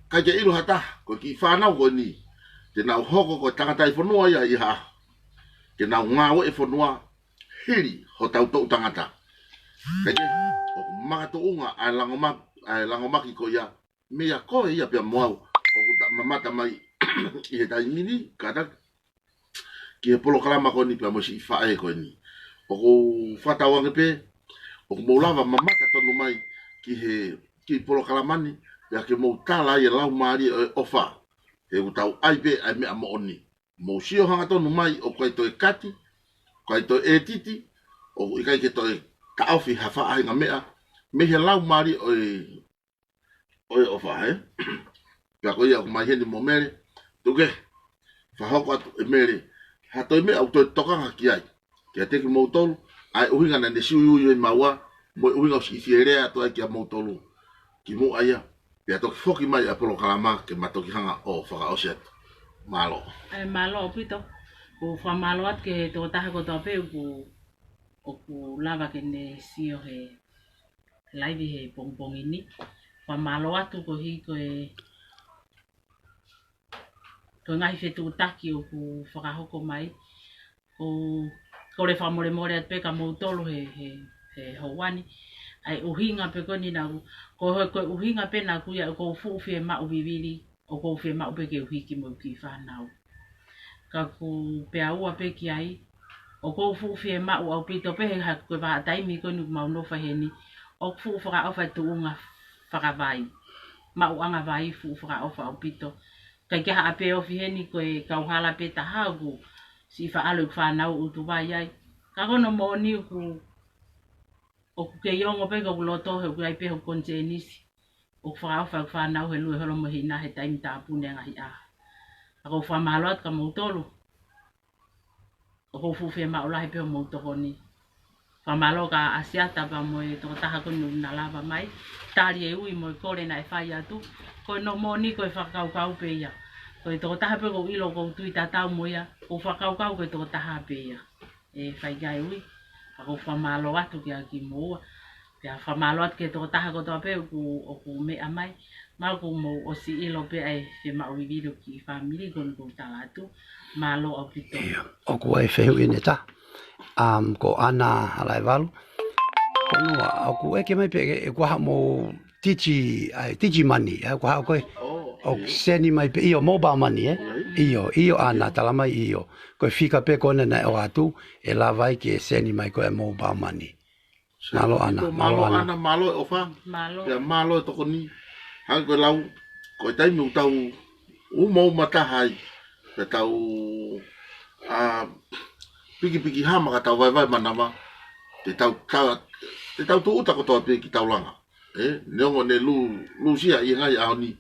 ʻIkai ke ʻilo ha taha, ko e kiʻi fānau ko eni, te nau hoko ko e tangataʻi fonua ia ʻi ha ʻaho. Ke nau ngāueʻi fonua, hili hotau toʻu tangata. ʻIkai ke, ʻoku makatuʻunga ʻa e langoma-, ʻa e langomaki ko ia, meia koe ia pea mo au, ʻoku ta mamata mai ʻi he taimi ni, kātaki, ki he polokalama ko eni pea mo e siʻi faʻē ko eni. ʻOku ou fakatauange pē, ʻoku mou lava mamata tonu mai ki he, ki he polokalama ni, pea ke mou tala ai e laumālie ʻo e ʻofa. He ʻoku tau ʻai pē ʻa e meʻa moʻoni. Mou sio hangatonu mai ʻoku ʻikai toe kati, ʻikai toe ʻētiti, ʻoku ʻikai ke toe taʻofi ha faʻahinga meʻa, mei he laumālie ʻo e ʻo e ʻofa, ē? Pea ko ia ʻoku mai heni mo Mele, tuku ke fakahoko atu ʻe Mele ha toe meʻa ʻoku toe tokanga ki ai. Kiate kimoutolu, ʻa e ʻuhinga naʻa ne siuiui ai maua, mo e ʻuhinga ʻosi ʻi he lea atu ai kia moutolu kimuʻa ia, pea toki foki mai ʻa e polokalama ke ma toki hanga ʻo fakaʻosi atu. Mālō. ʻE, mālō ʻaupito. ʻOku ou fakamālō atu ki he tokotaha kotoa pē ʻoku, ʻoku lava ke ne sio he laivi he pongipongi ni. Fakamālō atu koeʻuhi ko e, ko e ngaahi fetuʻutaki ʻoku fakahoko mai. ʻOku ou kole fakamolemole atu pē kia moutolu he, he, he houa ni. ʻA e ʻuhinga pē ko eni naʻa ku, ko e, ko e ʻuhinga pē naʻa ku ʻi ai, ʻoku ou fuʻu fiemaʻu vivili, ʻoku ou fiemaʻu pē ke u hiki mo e kiʻi fānau. Ka ʻoku ou peaua pē ki ai, ʻoku ou fuʻu fiemaʻu ʻaupito pē he ha ko e vahaʻa taimi ko eni ʻoku mau nofo ai heni, ʻoku fuʻu fakaʻofa e tuʻunga fakavai. Maʻuʻanga vai fuʻu fakaʻofa ʻaupito. ʻIkai ke ha ʻape ofi heni ko e kauhala pē taha ʻoku siʻi faʻalo ʻeku fānau ʻutuvai ai. Ka ko hono moʻoni ʻoku, ʻoku kei ongo pē ki hoku loto he ʻoku ʻi ai pē hoku konisēnisi. ʻOku fakaʻofa ʻeku fānau he lue holo mo e hina he taimi tāpuni ʻa e ngaahi ʻaho. Ka ʻoku ou fakamālō atu kia moutolu. ʻOku ou fuʻu fiemaʻu lahi pē hoʻomou tokoni. Fakamālō kia ʻAsiata pea mo e tokotaha ko eni naʻa lava mai. Tali e ui mo e kole naʻe fai atu. Ko hono moʻoni ko e fakakaukau pē ia. Ko e tokotaha pē ʻoku ou ʻilo ʻoku ou tui tatau mo ia, ʻoku ou fakakaukau ko e tokotaha pē ia. ʻE fai ki ai e ui. Ka ʻoku ou fakamālō atu kia kimoua. Pea fakamālō atu ki he tokotaha kotoa pē ʻoku, ʻoku meʻa mai. Mau ʻoku mou ʻosi ʻilo pē ʻa e fiemaʻu vivili ʻo e kiʻi fāmili ko eni ʻoku ou tala atu. Mālō ʻaupito. ʻIo, ʻoku ʻi ai e fehuʻi ʻe taha. Um, ko ʻAna Halaevalu. Ko hono ua, ʻoku ʻeke mai pē ʻe, ʻe kuo haʻamou titi, ʻa e titi mani, ʻa ʻoku haʻu ko ē, ʻoku seni mai pē, ʻio, mobile money, ē? ʻIo, ʻio, ʻAna, tala mai ʻio. Ko e fika pē ko ena naʻe ʻoatu, ʻe lava ai ke seni mai ko ē mobile money. Mālō ʻAna, mālō ʻAna. Mālō e ʻofa. Mālō. Pea mālō e tokoni. Hangē ko e lau, ko e taimi ʻoku tau uma uma taha ai, pea tau, ʻa, pikipiki hama ka tau vaevae manava, te tau, ta-, te tau tūʻuta kotoa pē ki taulanga. ʻE, neongo ʻene lū-, lūsia ʻi he ngaahi ʻaho ni,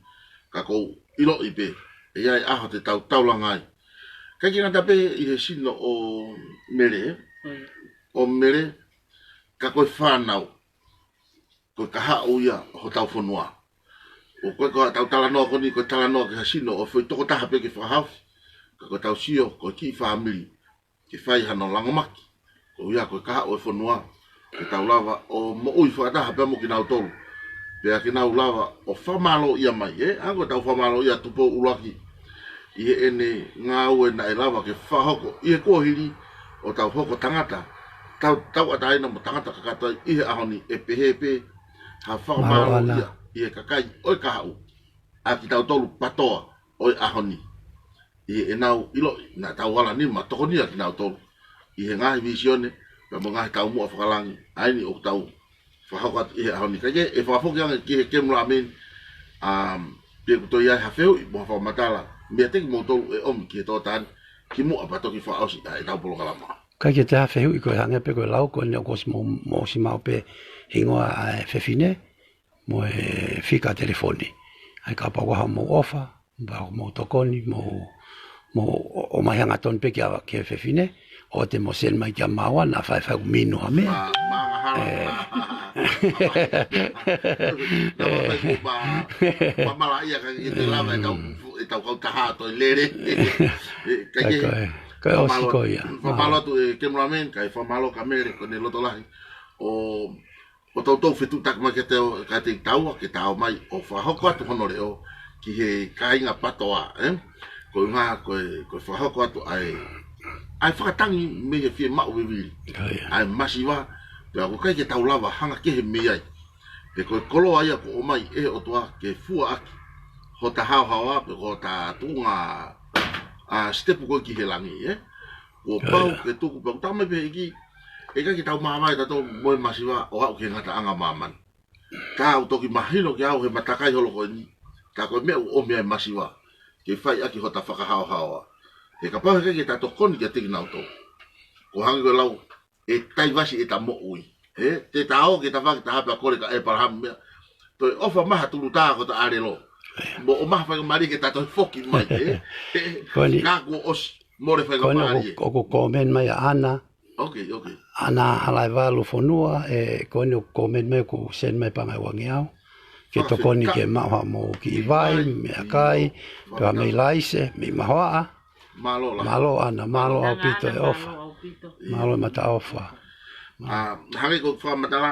ka ʻoku ou ʻiloʻi pē ʻe ʻi ai e ʻaho te tau taulanga ai. ʻIkai ke ngata pē ʻi he sino ʻo Mele, ʻo Mele, ka ko e fānau, ko e kahaʻu ia ʻo hotau fonua. ʻOku ʻikai ko haʻatau talanoa ko eni, ko e talanoa ki ha sino ʻo e foʻi tokotaha pē ke fakahaofi, ka ko ʻetau sio ko e kiʻi fāmili ke fai hano langomaki. Ko ia ko e kahaʻu ʻo e fonua, ke tau lava ʻo moʻui fakataha pea mo kinautolu. Pea ke nau lava ʻo fakamālōʻia mai, ē? ʻA ko ʻetau fakamālōʻia Tupou ʻUluaki ʻi heʻene ngāue naʻe lava ke fakahoko ʻi he kuohili ʻo tau hoko tangata, tau, tauʻatāina mo tangata kakato ai ʻi he ʻaho ni, ʻe pehē pē ha fakamālōʻia ʻi he kakai ʻo e kahaʻu ʻa kitautolu PATOA ʻo e ʻaho ni. ʻI heʻenau ʻiloʻi naʻa tau ala ni ma tokonia kinautolu ʻi he ngaahi vīsone, pea mo e ngaahi taumuʻa fakalangi, ʻa eni ʻoku tau fakahoko atu ʻi he ʻaho ni. Kae kehe, ʻe fakafoki ange ki he Kemu Lāmeni, um, pe ʻoku toe ʻi ai ha fehuʻi mo ha fakamatala meiate kimoutolu ʻe ʻomi ki he tōtani, kimuʻa pea toki fakaʻosi ʻa ʻetau polokalama. ʻIkai ke toe ʻi ai ha fehuʻi, ko e hangē pē ko e lau ko eni ʻoku ʻosi mo, mo ʻosi maʻu pē hingoa ʻa e fefine, mo e fika telefoni. ʻAi kapau ʻoku ʻi ai haʻamou ʻofa, pea ʻoku mou tokoni, mou, mou ō, ō mai hangatonu pē kia, ki he fefine, ʻoua te mou send mai kia māua, naʻa faifai ʻoku minu ha meʻa. Ma, ma, ngahara. ʻE. Ma, ma, ma, malaʻia ka ʻi te lava ʻetau, ʻetau kautaha ʻo e lele. ʻE, kae kehe, ko e, ko e ʻosi ko ia. Fakamālō atu ʻe Kemu Lāmeni, kae fakamālō kia Mele, ko ʻene loto lahi. ʻO ʻo toutou fetuʻutaki mai kiate au, kiate kitaua, ke ta ō mai ʻo fakahoko atu hono leʻo ki he kāinga PATOA, ē? Ko e ʻuhinga ko e, ko e fakahoko atu ʻa e, ʻa e fakatangi mei he fiemaʻu vivili. ʻA e masiva, pea ʻoku ʻikai ke tau lava hanga kehe mei ai. Pea ko e koloa ia kuo ʻomai ʻe he ʻOtua ke fua ʻaki hota haohaoa, pe ko hota tuʻunga, ʻa, sitepu ko ē ki he langi, ē? Kuo pau ke tuku, pea ʻoku talamai pē ʻe he ʻEiki, ʻe ʻikai ke tau māvae tautolu mo e masiva ʻo aʻu ki he ngataʻanga ʻo māmani. Ka ʻoku toki mahino kiate au he matakai holo ko eni, ka ko e meʻa ʻoku ʻomi ai e masiva, ke fai ʻaki hota fakahaohaoa. He kapau he ʻikai ke ta tokoni kiate kinautolu, ko e hangē ko e lau, ʻe taivasi ʻeta moʻui. Ē, te ta ō ki he tafaʻaki ʻe taha pea kole kia ʻĒpalahame meʻa, toe ʻofa mai ha tulutā ko hota ʻālelo. Mo ʻomai ha faingamālie ke ta toe foki mai, ē? Ko eni. Ka kuo ʻosi, mole faingamālie. Ko eni ʻoku, ʻoku comment mai ʻa ʻAna, Okay, okay. Ana hala e valu fonua, ē, ko eni ʻoku comment mai ʻoku send mai paʻanga ʻe uangeau. Ke tokoni ke maʻu haʻamou kiʻi vai, meʻakai, pe ha mei laise, mei mahoaʻa. Mālō la. Mālō Ana, mālō ʻaupito e ʻofa. Mālō e mataʻofa. ʻA, hangē ko e fakamatala,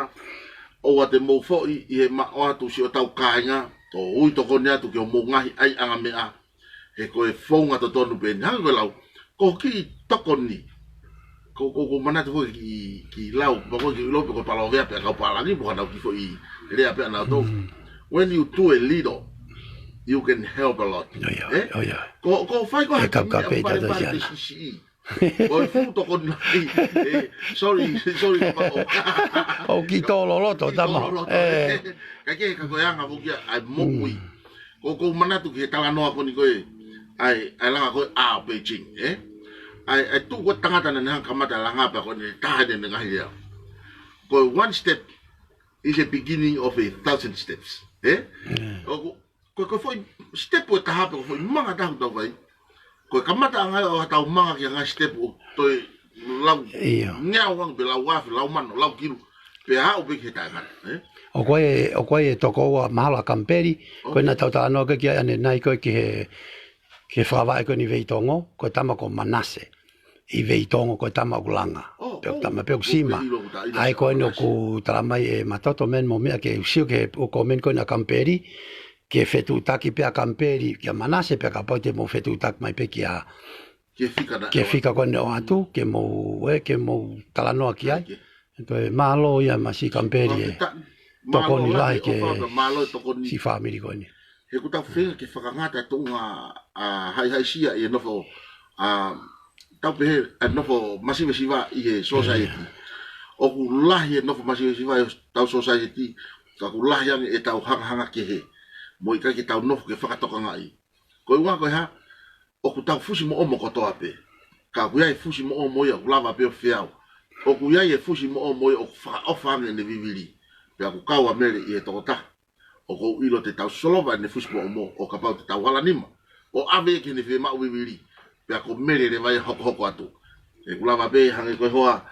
ʻoua te mou foʻi ʻi he maʻu atu siʻotau kāinga, ʻo ui tokoni atu ki hoʻomou ngaahi ʻaiʻanga meʻa, he ko e founga totonu pē eni. Hangē ko e lau, ko e kiʻi tokoni. Ko, ko, ko e manatu foki ki, ki lau, ma ko e kiʻi lau pe ko e palovea pē ʻa e kau pālangi, pe ko e nau kiʻi foʻi lea pē ʻa nautolu. When you do a little, you can help a lot. ʻIo, ʻio, ʻio, ʻio. Ko, ko e fai ko e haki kau kape ʻi tato siana. Ko e fuʻu tokoni lahi, ē, sorry, sorry, pa o. ʻOku kiʻi tō loloto, tama. Kiʻi tō loloto, ē. Ka ke, ka ko e anga foki ia ʻa e moʻui. Ko, ko e manatu ki he talanoa ko eni ko e, ʻa e, ʻa e langa ko e ʻa Beijing, ē? ʻA e, ʻa e tuʻu ko e tangata naʻa ne hanga ʻo kamata langa pea ko eni taha ʻene ngaahi lea. Ko e one step is a beginning of a thousand steps, ē? ʻOku, ko, ko e foʻi step ʻe taha pe ko e foʻi manga ʻe taha ʻoku tau fai. Ko e kamataʻanga ia ʻo haʻatau manga ki he ngaahi step ʻo toe lau. ʻIo. Ngeau ange pe lau afe, lau mano, lau kilu. Pea aʻu pē ki he taʻengata, ē? ʻOku ʻi ai, ʻoku ʻi ai e tokoua mahalo ʻa Kamipeli, ko ena tau talanoa ko ē ki ai ʻanenai ko ē ki he, ki he fakavaʻe ko eni Veitongo, ko e tama ko Manase. ʻI Veitongo ko e tama ʻoku langa. Pe ʻoku tama pe ʻoku sima. ʻA ia ko eni ʻoku talamai ʻe Matoto mei Moʻomia ke u sio ki he comment ko ena ʻa Kamipeli, ke fetuʻutaki pē ʻa Kamipeli kia Manase pea kapau te mou fetuʻutaki mai pē kia, ki he fika ko eni ʻoatu, ke mou, ē, ke mou talanoa ki ai. Ko e mālō ia Masi Kamipeli e tokoni lahi ki he siʻi fāmili ko eni. He ʻoku tau feinga ke fakangata e tuʻunga ʻa e haʻihaʻisia ʻi he nofo, ʻa, tau pehē, ʻa e nofo masivesiva ʻi he society. ʻOku lahi e nofo masivesiva ʻi hotau society, ka ʻoku lahi ange ʻetau hangahanga kehe. Mo e ʻikai ke tau nofo ke fakatokangaʻi. Ko e ʻuhinga ko e hā, ʻoku tau fusimoʻomo kotoa pē. Ka ʻoku ʻi ai e fusimoʻomo ia ʻoku lava pē ʻo feau. ʻOku ʻi ai e fusimoʻomo ia ʻoku fakaʻofa ange ʻene vivili. Pea ʻoku kau ʻa Mele ʻi he tokotaha. ʻOku ou ʻilo te tau solova ʻene fusimoʻomo ʻo kapau te tau hala nima ʻo ʻave ia ki heʻene fiemaʻu vivili. Pea ko Mele leva ia ʻe hokohoko atu. ʻOku lava pē hangē ko e hoa,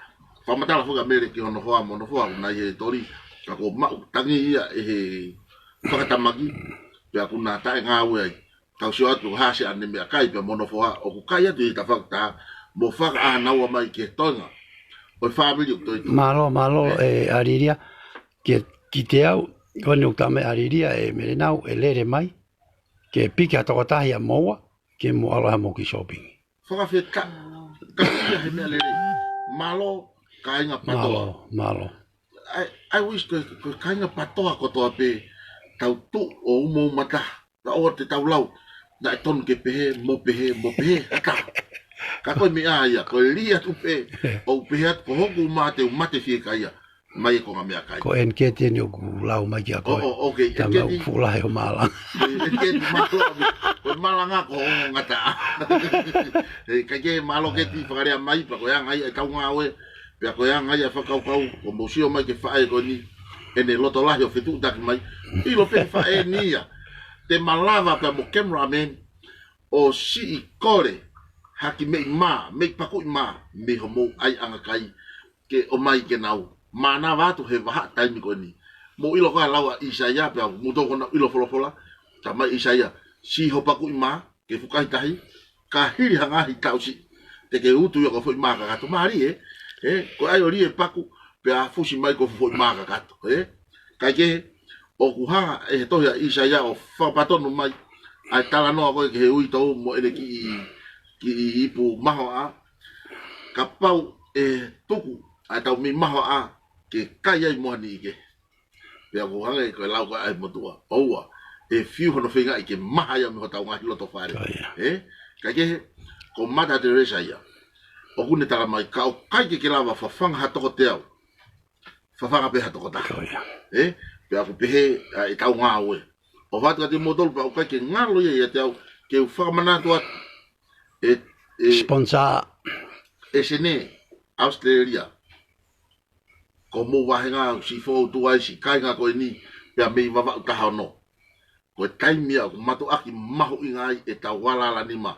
fakamatala foki ʻa Mele ki hono hoa mo hono hoa ʻoku na ʻi he toli. Ka kuo maʻu tangi ia ʻe he fakatamaki. Pea ʻoku na taʻengāue ai. Tau sio atu hā se ʻane meʻakai pea mo hono hoa ʻoku kai atu ʻi he tafaʻaki taha mo fakaʻānaua mai ki he toenga ʻo e fāmili ʻoku toitū. Mālō, mālō ē ʻAlilia, ke, kiate au, ko eni ʻoku talamai ʻe ʻAlilia ē Mele naʻa ku lele mai, ke piki ha tokotaha ia mo au, ke mou ʻalu ʻo haʻamou kiʻi shopping. Fakafetaʻi, ka ia he meʻa lelei. Mālō, kāinga PATOA. Mālō, mālō. I, I wish ko, ko kāinga PATOA kotoa pē, tau tuʻu ʻo umauma taha. Ka ʻoua te tau lau, naʻe tonu ke pehē, mo pehē, mo pehē, ʻa taha. Ka ko e meʻa ia, ko e lī atu pē, ʻo pehē atu, ko hoku uma te u mate fiekaia, mai e konga meʻakai. Ko ʻEniketi eni ʻoku lau mai kia koe. ʻO, ʻo, okay, tama ʻEniketi. ʻOku fuʻu lahi hoʻo malanga. ʻEniketi mālō, ko e malanga ko hoʻo ngataʻanga. ʻE, ka ke mālō Keti fakalea mai, pea ko e anga ia ʻetau ngāue, pea ko e anga ia e fakakaukau, ko mou sio mai ki he faʻē ko eni, ʻene loto lahi ʻo fetuʻutaki mai, ʻilo pē faʻē ni ia. Te malava pea mo cameraman, ʻo siʻi kole, ha kiʻi meʻi mā, meʻi pakuʻi mā, mei homou ʻaiʻanga kai, ke ʻomai ke nau mānava atu he vahaʻa taimi ko eni. Mou ʻilo ko e lau ʻa ʻIsaia pea mou tokanga ʻilo folofola, talamai ʻe ʻIsaia, siʻi hoʻo pakuʻi mā, ke fukahi tahi, ka hili ha ngaahi taʻu siʻi, te ke utu ia ko e foʻi mā kakato mālie, ē, ko e ʻai ʻo lī e paku, pea fusi mai ko e foʻi mā kakato, ē. Kaikehe, ʻoku hanga ʻe he tohi ʻa ʻIsaia ʻo fakapatonu mai, ʻa e talanoa ko ē ki he uitou mo ʻene kiʻi, kiʻi ipu mahoaʻa, kapau ʻe tuku ʻa e tau meʻi mahoaʻa ke kai ai mo ha niʻihi kehe. Pea ʻoku hangē ko e lau ko ē ʻa e motuʻa. ʻOua, ʻe fiu hono feingaʻi ke maha ia mei hotau ngaahi loto fale. Ko ia. Ē? Kaikehe, ko Mata Teresa ia. ʻOku ne talamai ka ʻoku ʻikai ke ke lava fafanga ha toko teau, fafanga pē ha toko taha. Ko ia. Ē? Pea ʻoku pehē ʻa ʻetau ngāue. ʻOfa atu kiate kimoutolu pea ʻoku ʻikai ke ngalo ia ʻiate au ke u fakamanatu atu. ʻE, ʻe, sponsor. ʻE Sene, Australia. Ko homou vāhenga ʻoku siʻi fokotuʻu ai siʻi kāinga ko eni, pea mei Vavaʻu taha ono. Ko e taimi ia ʻoku mātuʻaki mahuʻinga ai ʻetau alala nima.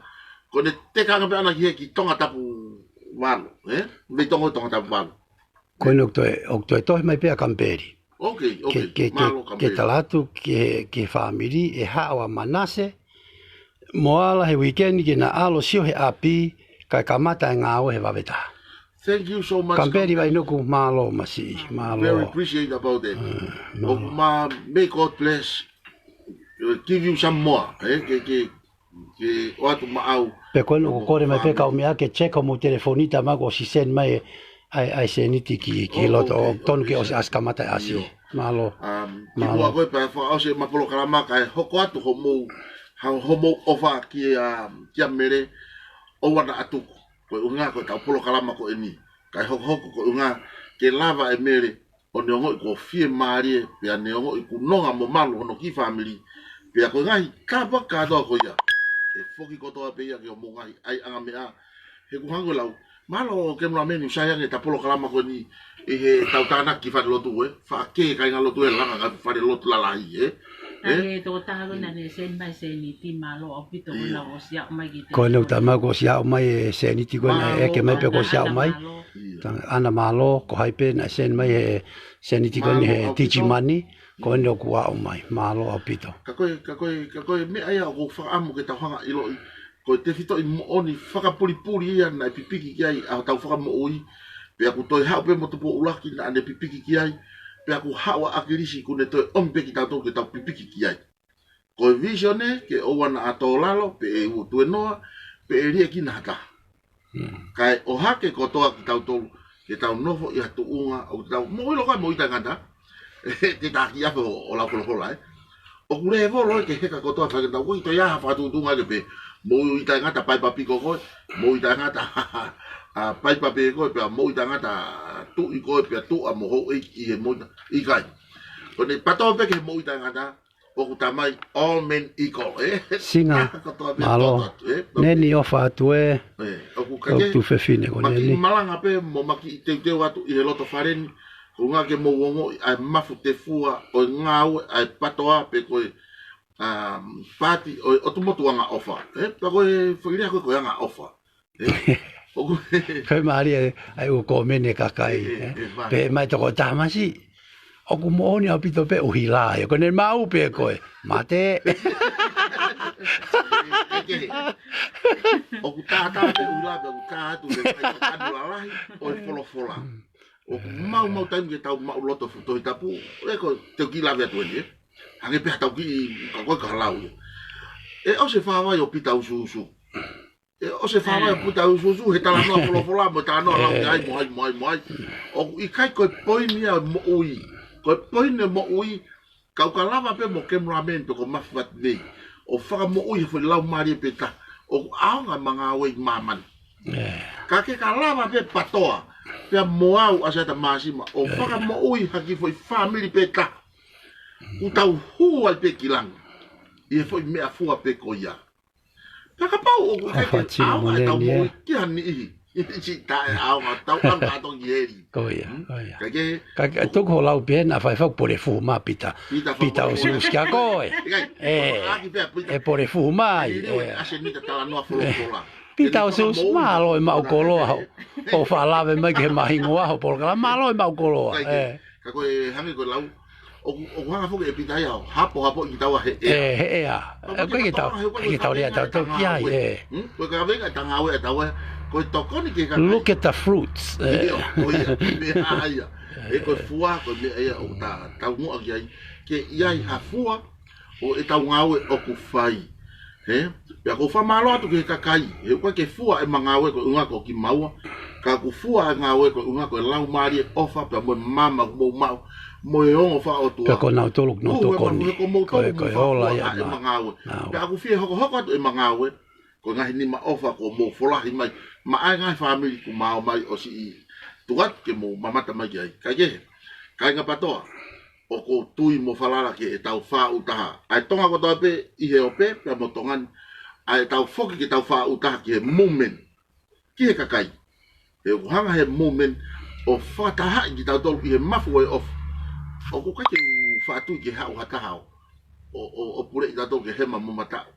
Ko ʻene teka ange pē ʻana ki he kiʻi Tongatapu Valo, ē? Mei Tonga, Tongatapu Valo. Ko eni ʻoku toe, ʻoku toe tohi mai pē ʻa Kamipeli. Ok, ok. Ke, ke, ke, mālō ke Kamipeli. Tala atu ki he, ki he fāmili, ʻe haʻu ʻa Manase mo Ala he uike ni ke na ʻalu ʻo sio he ʻapi, kae kamata e ngāue he vave taha. Thank you so much, Kamipeli Kamipeli. Vainuku, mālō masiʻi, mālō. Very appreciate about that. Mm, mālō. ʻOku ma-, may God bless. Uh, give you some more, ē? Ke, ke, ke ʻoatu maʻau. Pea ko eni ʻoku kole mai pē kau meʻa ke check homou telefoni, tā mai kuo ʻosi send mai ʻa e, ʻa e, ʻa e sēniti ki, ki loto, ʻo tonu ke ʻosi ʻasi kamata ʻasi. Mālō. Um, kimuʻa ko ē pea fakaʻosi ʻema polokalama kae hoko atu homou, ha-, homou ʻofa kia, kia Mele, ʻoua naʻa tuku. Ko e ʻuhinga ko ʻetau polokalama ko eni. Kae hokohoko ko e ʻuhinga ke lava ʻe Mele ʻo ne ongoʻi kuo fiemālie, pea ne ongoʻi kuo nonga mo malu hono kiʻi fāmili, pea ko e ngaahi kapa kātoa ko ia ʻe foki kotoa pē ia ki homou ngaahi ʻaiʻanga meʻa. He ʻoku hangē ko e lau, mālō Kemulameni ʻoku sai ange ʻeta polokalama ko eni ʻi heʻetau tānaki falelotu, ē? Faʻa kē kāingalotu ʻe langa ki he falelotu lalahi, ē? Ē? Kae tokotaha ko ē naʻa ne send mai sēniti, mālō ʻaupito ko ʻena ʻosi aʻu mai ki he telefoni. Ko ʻena ʻoku tā mai kuo ʻosi aʻu mai e sēniti ko ē, naʻe ʻeke mai pē kuo ʻosi aʻu mai. Mālō, ʻAna, ʻAna, mālō. Ana mālō, ko hai pē naʻe send mai he sēniti ko eni he Digimani, ko eni ʻoku aʻu mai. Mālō ʻaupito. Ka ko e, ka ko e, ka ko e meʻa ia ʻoku ou fakaʻamu ke tau hanga ʻo ʻiloʻi, ko e tefitoʻi moʻoni fakapulipuli ia naʻe pipiki ki ai ʻa hotau Fakamoʻui, pea ʻoku toe haʻu pē mo Tupou ʻUluaki naʻa ne pipiki ki ai, pea ʻoku haʻu ʻa ʻAkilisi kuo ne toe ʻomi pē kitautolu ke tau pipiki ki ai. Ko e vīsone ke ʻoua naʻa tō lalo, pe ʻe ʻū tuenoa, pe ʻe liʻekina ha taha. Kae ʻohake kotoa kitautolu, ke tau nofo ʻi ha tuʻunga, ʻo tau moʻui loka moʻui taʻengata, ke taki afe ʻo, ʻo lau folofola, ē. ʻOku lēvolo ke heka kotoa, fai ke tau ʻoku ʻikai toe ʻi ai ha fakatuʻutuʻunga ke pē, moʻui taʻengata Paipapiko koe, moʻui taʻengata, ʻa, Paipa pē koe, pea moʻui taʻengata Tuʻi koe, pea tuʻa mo houʻeiki ʻi he moʻui ta-, ʻikai. Ko ʻene pato pē ke moʻui taʻengata, ʻoku tā mai all men equal, ē? Singa, mālō. Neni ʻofa atu ē. Ē, ʻoku kake, ʻoku tuʻu fefine ko eni. Maki malanga pē mo maki teuteu atu ʻi he loto fale ni, ko e ʻuhinga ke mou ongoʻi ʻa e mafu tefua ʻo e ngāue ʻa e PATOA pe ko e, um, paati ʻo e ʻOtu Motu Angaʻofa, ē? Pea ko e foʻi lea ko ē ko e angaʻofa. Ē? ʻOku Ko e mālie ʻa e ʻū kōmeni ʻa e kakai, ē, ē? Pehē mai tokotaha masiʻi, ʻoku moʻoni ʻaupito pē ʻuhila, ē, ko ʻene maʻu pē ko e mate. ʻOku tātā pē ʻuhila, pea ʻoku tā atu pē ʻa e tokanga lalahi ʻo e folofola. ʻOku maumau taimi ke tau maʻu loto fu-, Tohi Tapu, ē, ko e teu kiʻi lave atu eni, ē? Hangē pē ha tau kiʻi, ka ko e ka lau ia. ʻE ʻosi e fāvai ʻo Pita Usuusu. ʻE ʻosi e fāvai ʻo Pita Usuusu he talanoa folofola mo e talanoa lau ki ai mo ai mo ai mo ai. ʻOku ʻikai ko e poini ia ʻo e moʻui. Ko e poini ʻo e moʻui, kau ka lava pē mo Kemulameni pe ko Mafi Vatinei ʻo fakamoʻui he foʻi laumālie pē taha ʻoku ʻaonga ʻema ngāue ʻi māmani. Ka ke ka lava pē PATOA, pea mo au ʻAsiata Māsima, ʻo fakamoʻui ha kiʻi foʻi fāmili pē taha, ʻoku tau hū ai pē ki langi ʻi he foʻi meʻafua pē ko ia. Pea kapau ʻoku ʻikai ke ʻaonga ʻetau moʻui ki ha niʻihi, siʻi taʻeʻaonga, tau ʻalu kātoa ki heli. Ko ia, ko ia. Ka ke, ka ke tuku hoʻo lau pē naʻa faifai pole fuhu mā Pita. Pita Usuusu kia koe. ʻE pole fuhu mā ai. Pita Usuusu, mālō e maʻu koloa hoʻo, hoʻo fakalave mai ki heʻema hingoa hoʻo polokalama, mālō e maʻu koloa. Ka ko e hangē ko e lau, ʻoku, ʻoku hanga foki ʻe Pita ia ʻo hapohapoʻi kitaua he ʻea. ʻE, he ʻea. ʻOku ʻikai ke tau, ʻikai ke tau lea tautolu ki ai, ē. Ko e kaveinga ʻetau ngāue ʻa taua, ko e tokoni ki he kakai. Look at the fruits, ē. ʻIo, ko ia, meʻa ia. ʻE ko e fua, ko e meʻa ia ʻoku ta-, tau muʻa ki ai. Ke ʻi ai ha fua ʻo ʻetau ngāue ʻoku fai. Ē? Pea ʻoku ou fakamālō atu ki he kakai, he ʻoku ʻikai ke fua ʻema ngāue ko e ʻuhinga ko kimaua, ka ʻoku fua e ngāue ko e ʻuhinga ko e laumālie ʻofa pea mo e maama ʻoku mou maʻu, mo e ongo fakaʻotua. Pea ko nautolu ʻoku nau tokoni. He ko moutolu ʻoku mou fua ʻema ngāue. Pea ʻoku fie hokohoko atu ʻema ngāue, ko e ngaahi nima ʻofa kuo mou folahi mai maʻa e ngaahi fāmili kuo mau ō mai ʻo siʻi tuku atu ke mou mamata mai ki ai. Kaikehe, kāinga PATOA, ʻoku ou tui mo falala ki heʻetau fāʻūtaha ʻa e Tonga kotoa pē ʻi he ope pea mo Tonga ni, ʻa ʻetau foki ke tau fāʻūtaha ki he movement, ki he kakai. He ʻoku hanga he movement ʻo fakatahaʻi kitautolu ʻi he mafu ʻo e ʻofa. ʻOku ʻikai ke u faʻa tui ke haʻu ha taha ʻo, ʻo, ʻo, ʻo puleʻi kitautolu ke hema mo mataʻu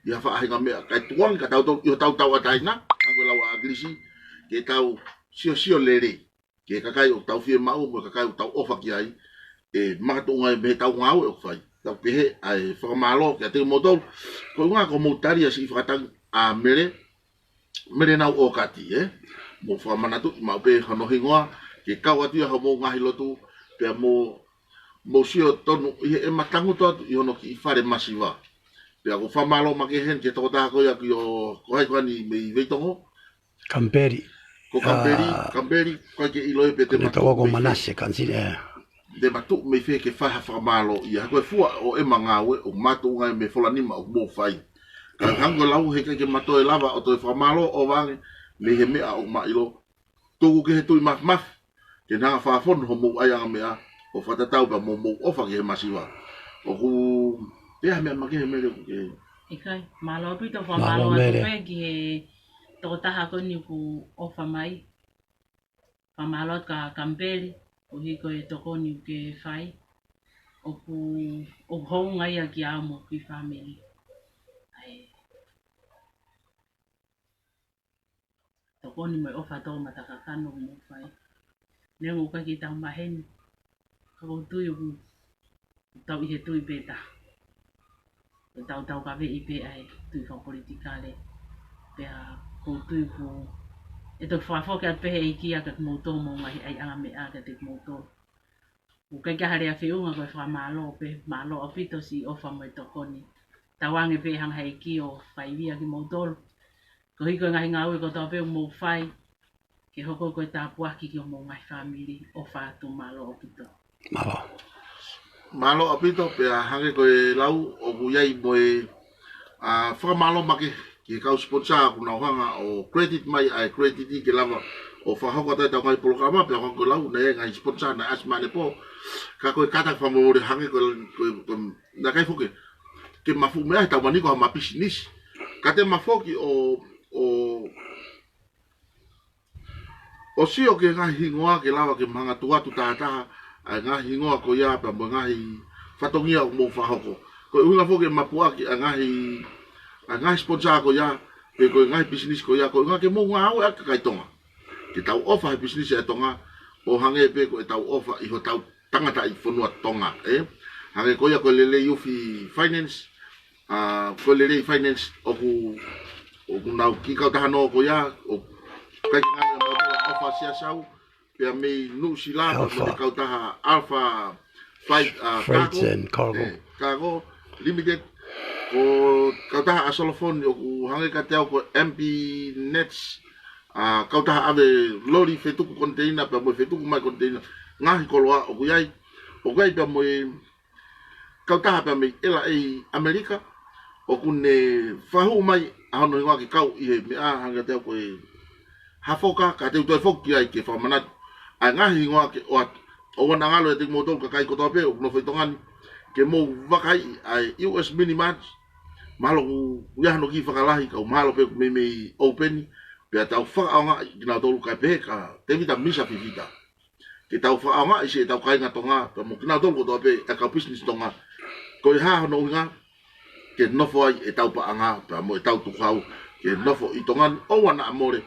ʻi ha faʻahinga meʻa, kae tukuange kitautolu ʻi hotau tauʻatāina, hangē ko e lau ʻa ʻAkilisi, ke tau siosio lelei ki he kakai ʻoku tau fiemaʻu mo e kakai ʻoku tau ʻofa ki ai, ʻe makatuʻunga ai mei heʻetau ngāue ʻoku fai. Tau pehē ʻa e fakamālō kiate kimoutolu, ko e ʻuhinga ko hoʻomou tali ʻa e siʻi fakatangi ʻa Mele, Mele Nauʻōkati, ē? Mou fakamanatu maʻu pē hono hingoa, ke kau atu ia hoʻomou ngaahi lotu, pea mou, mou sio tonu ʻi heʻema tangutu atu ʻi hono kiʻi fale masiva. Pea ʻoku ou fakamālō makehe heni ki he tokotaha ko ia ko, ko hai ko eni mei Veitongo, Kampeli. Ko Kampeli, ah, Kampeli, ko e ke ʻilo ē pe te ne matuʻu toko ko mei fē. Manase, kanisini, ē. Te matuʻu mei fē ke fai ha fakamālō ia. Ko e fua ʻo ʻema ngāue, ʻoku makatuʻunga ai mei he folanima ʻoku mou fai. Ka hangē ko e lau heʻikai ke ma toe lava ʻo toe fakamālō ʻo vave ange mei he meʻa ʻoku ma ʻilo. Tuku ki he Tuʻi Mafimafi ke ne hanga ʻo fakafonu hoʻomou ʻaiʻanga meʻa ʻo fakatatau pea mo hoʻomou ʻofa ki he masiva. ʻOku pehē ha meʻa makehe Mele ʻoku ke. ʻIkai, mālō ʻaupito, mālō fakamālō atu Mele. Pē ki he tokotaha ko eni ʻoku ʻofa mai. Fakamālō atu kia Kampeli, koeʻuhi ko e tokoni ʻoku ke fai. ʻOku, ʻoku hounga ia kiate au mo e kiʻi fāmili. ʻAi. Tokoni mo e ʻofa tō matakakano mo fai. Neongo ʻoku ʻikai ke tau maheni. Ka ʻoku ou tui ʻoku tau ʻi he tui pē taha. ʻOku tau taukaveʻi pē ʻa e tui fakapolitikale. Pea ʻoku ou tui ʻoku ʻe toki fakafoki atu pē ʻe he ʻEiki ʻa kimoutolu mo e ngaahi ʻaiʻanga meʻa kiate kimoutolu. ʻOku ʻikai ke ʻi ai ha lea feʻunga ko e fakamālō pē, mālō ʻaupito siʻi ʻofa mo e tokoni. Tauange pē hanga ʻe he ʻEiki ʻo fai via kimoutolu. Koeʻuhi ko e ngaahi ngāue kotoa pē ʻoku mou fai, ke hoko ko e tāpuaki ki hoʻomou ngaahi fāmili, ʻofa atu, mālō ʻaupito. Mālō. Mālō ʻaupito, pea hangē ko e lau ʻoku ʻi ai mo e, ʻa, fakamālō makehe ki he kau sponsor ʻoku nau hanga ʻo credit mai ʻa e credit ke lava ʻo fakahoko atu ʻetau ngaahi polokalama, pea hangē ko e lau naʻe ngaahi sponsor naʻe ʻasi mai ʻanepō. Ka ko e kātaki fakamolemole hangē ko e, ko e, ko e, naʻe ʻikai foki ke mafuʻu meʻa he tau maniko ha ma pisinisi. Ka te ma foki ʻo, ʻo ʻo sio ki he ngaahi hingoa ke lava ke ma hanga ʻo tuku atu tahataha ʻa e ngaahi hingoa ko ia pea mo e ngaahi fatongia ʻoku mou fakahoko. Ko e ʻuhinga foki ke ma puʻaki ʻa e ngaahi, ʻa e ngaahi sponsor ko ia, pe ko e ngaahi pisinisi ko ia, ko e ʻuhinga ke mou ngāueʻaki kakai Tonga. Ke tau ʻofa he pisinisi ʻa e Tonga, ʻo hangē pē ko ʻetau ʻofa ʻi hotau tangataʻi fonua Tonga, ē? Hangē ko ia ko e Lelei Ufi Finance, ʻa, ko e Lelei Finance ʻoku, ʻoku nau kiʻi kautaha noa ko ia, ʻoku ʻikai ke ngata mo e ʻofa Siasau, pea mei Nuʻusila, pea mo e Alpha. Kautaha Alpha Freight, ʻa, Freights Cargo, and Cargo. Ē, Cargo Limited, ko e kautaha ʻa Solofoni ʻoku hangē kiate au ko e M P Nets, ʻa, kautaha ʻave loli fetuku koniteina, pea mo e fetuku mai koniteina, ngaahi koloa ʻoku ʻi ai, ʻoku ʻi ai pea mo e kautaha pea mei ʻEla ʻi ʻAmelika, ʻoku ne fakahū mai ʻa hono hingoa ke kau ʻi he meʻa hangē kiate au ko e Hafoka, ka te u toe foki ai ke fakamanatu ʻa e ngaahi hingoa ke ʻoatu. ʻOua naʻa ngalo ʻiate kimoutolu kakai kotoa pē ʻoku nofo ʻi Tonga ni, ke mou vakaiʻi ʻa e U S Mini Mart, mahalo ʻoku ʻi ai hano kiʻi fakalahi, ka ʻoku mahalo pē ʻoku meimei ʻoupeni, pea tau fakaʻaongaʻi kinautolu kae pehē kia Tevita Misa Fifita. Ke tau fakaʻaongaʻi siʻetau kāinga Tonga, pea mo kinautolu kotoa pē ʻa e kau pisinisi Tonga. Ko e hā hono ʻuhinga, ke nofo ai ʻetau paʻanga, pea mo ʻetau tukuhau, ke nofo ʻi Tonga ni, ʻoua naʻa mole,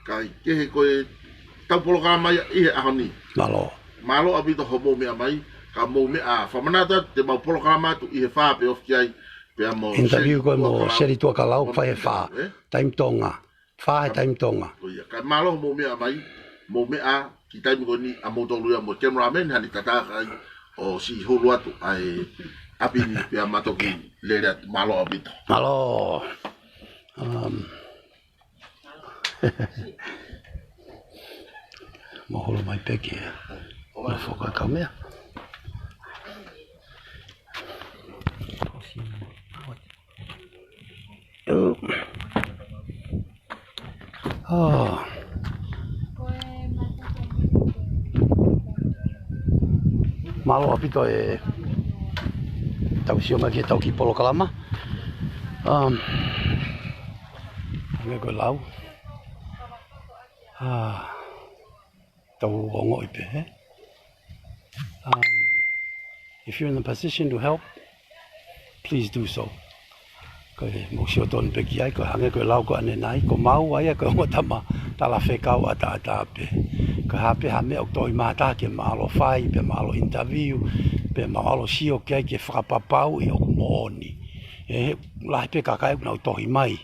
kae kehe ko ʻetau polokalama ia ʻi he ʻaho ni. Mālō. Mālō ʻaupito hoʻomou meʻa mai, ka mou meʻa fakamanatu atu, te mau polokalama atu ʻi he fā pe ofi ki ai, pea mo Interview Seli ko e mo Tuakalau. Seli Tuakalau, fai he fā. Ē? Taimi Tonga. Fā he taimi Tonga. Ko ia, kae mālō hoʻomou meʻa mai, mou meʻa ki he taimi ko eni ʻa moutolu ia mo e cameraman, hangē tataki ai ʻo siʻi hulu atu ʻa e ʻapi ni pea ma toki lele atu, mālō ʻaupito. Mālō. Um, mou holo mai pē ki he nofo ko e kau meʻa. ʻŌ. Mālō ʻaupito ʻetau sio mai ki heʻetau kiʻi polokalama. Um, hangē ko e lau. Ah. Tau ongoʻi pē, ē? Um, if you're in a position to help, please do so. Ko e mou sio tonu pē ki ai, ko e hangē ko e lau ko ē ʻanenai, ko maua ia ko e ongo tama talafekau ʻataʻatā pē. Ko e hā pē ha meʻa ʻoku tohi mai ha taha ke ma ʻalu ʻo fai, pe ma ʻalu ʻo interview, pe ma ʻalu ʻo sio ki ai ke fakapapauʻi ʻoku moʻoni. ʻE, lahi pē kakai ʻoku nau tohi mai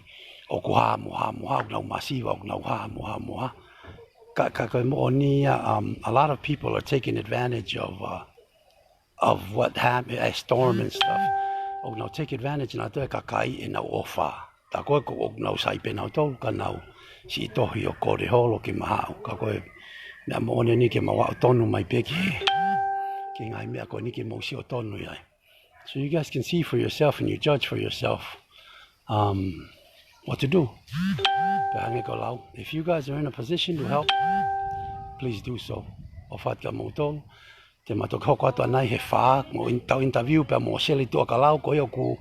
ʻoku hā mo hā mo hā, ʻoku nau masiva, ʻoku nau hā mo hā mo hā. Ka, ka ko e moʻoni ia, um, a lot of people are taking advantage of, uh, of what happened, a storm and stuff. ʻOku nau take advantage nautolu e kakai ʻenau ʻofa. Tā ko ē ko ʻoku nau sai pē nautolu ka nau siʻi tohi ʻo kole holo ke ma haʻu. Ka ko e meʻa moʻoni eni ke ma vaʻu tonu mai pē ki he, ki he ngaahi meʻa ko eni ke mou sio tonu ai. So you guys can see for yourself and you judge for yourself, um, what to do. Pea hangē ko e lau, if you guys are in a position to help, please do so. ʻOfa atu kia moutolu. Te ma toki hoko atu ʻanai he fā, mo in-, tau interview pea mo Seli Tuʻakalau, ko ia ʻoku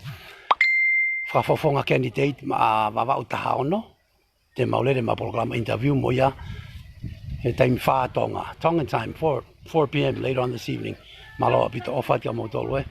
fakafofonga candidate maʻa Vavaʻu taha ono. Te mau lele maʻa polokalama interview mo ia he taimi fā Tonga, Tongan time, four, four p.m. later on this evening. Mālō ʻaupito, ʻofa atu kia moutolu ē.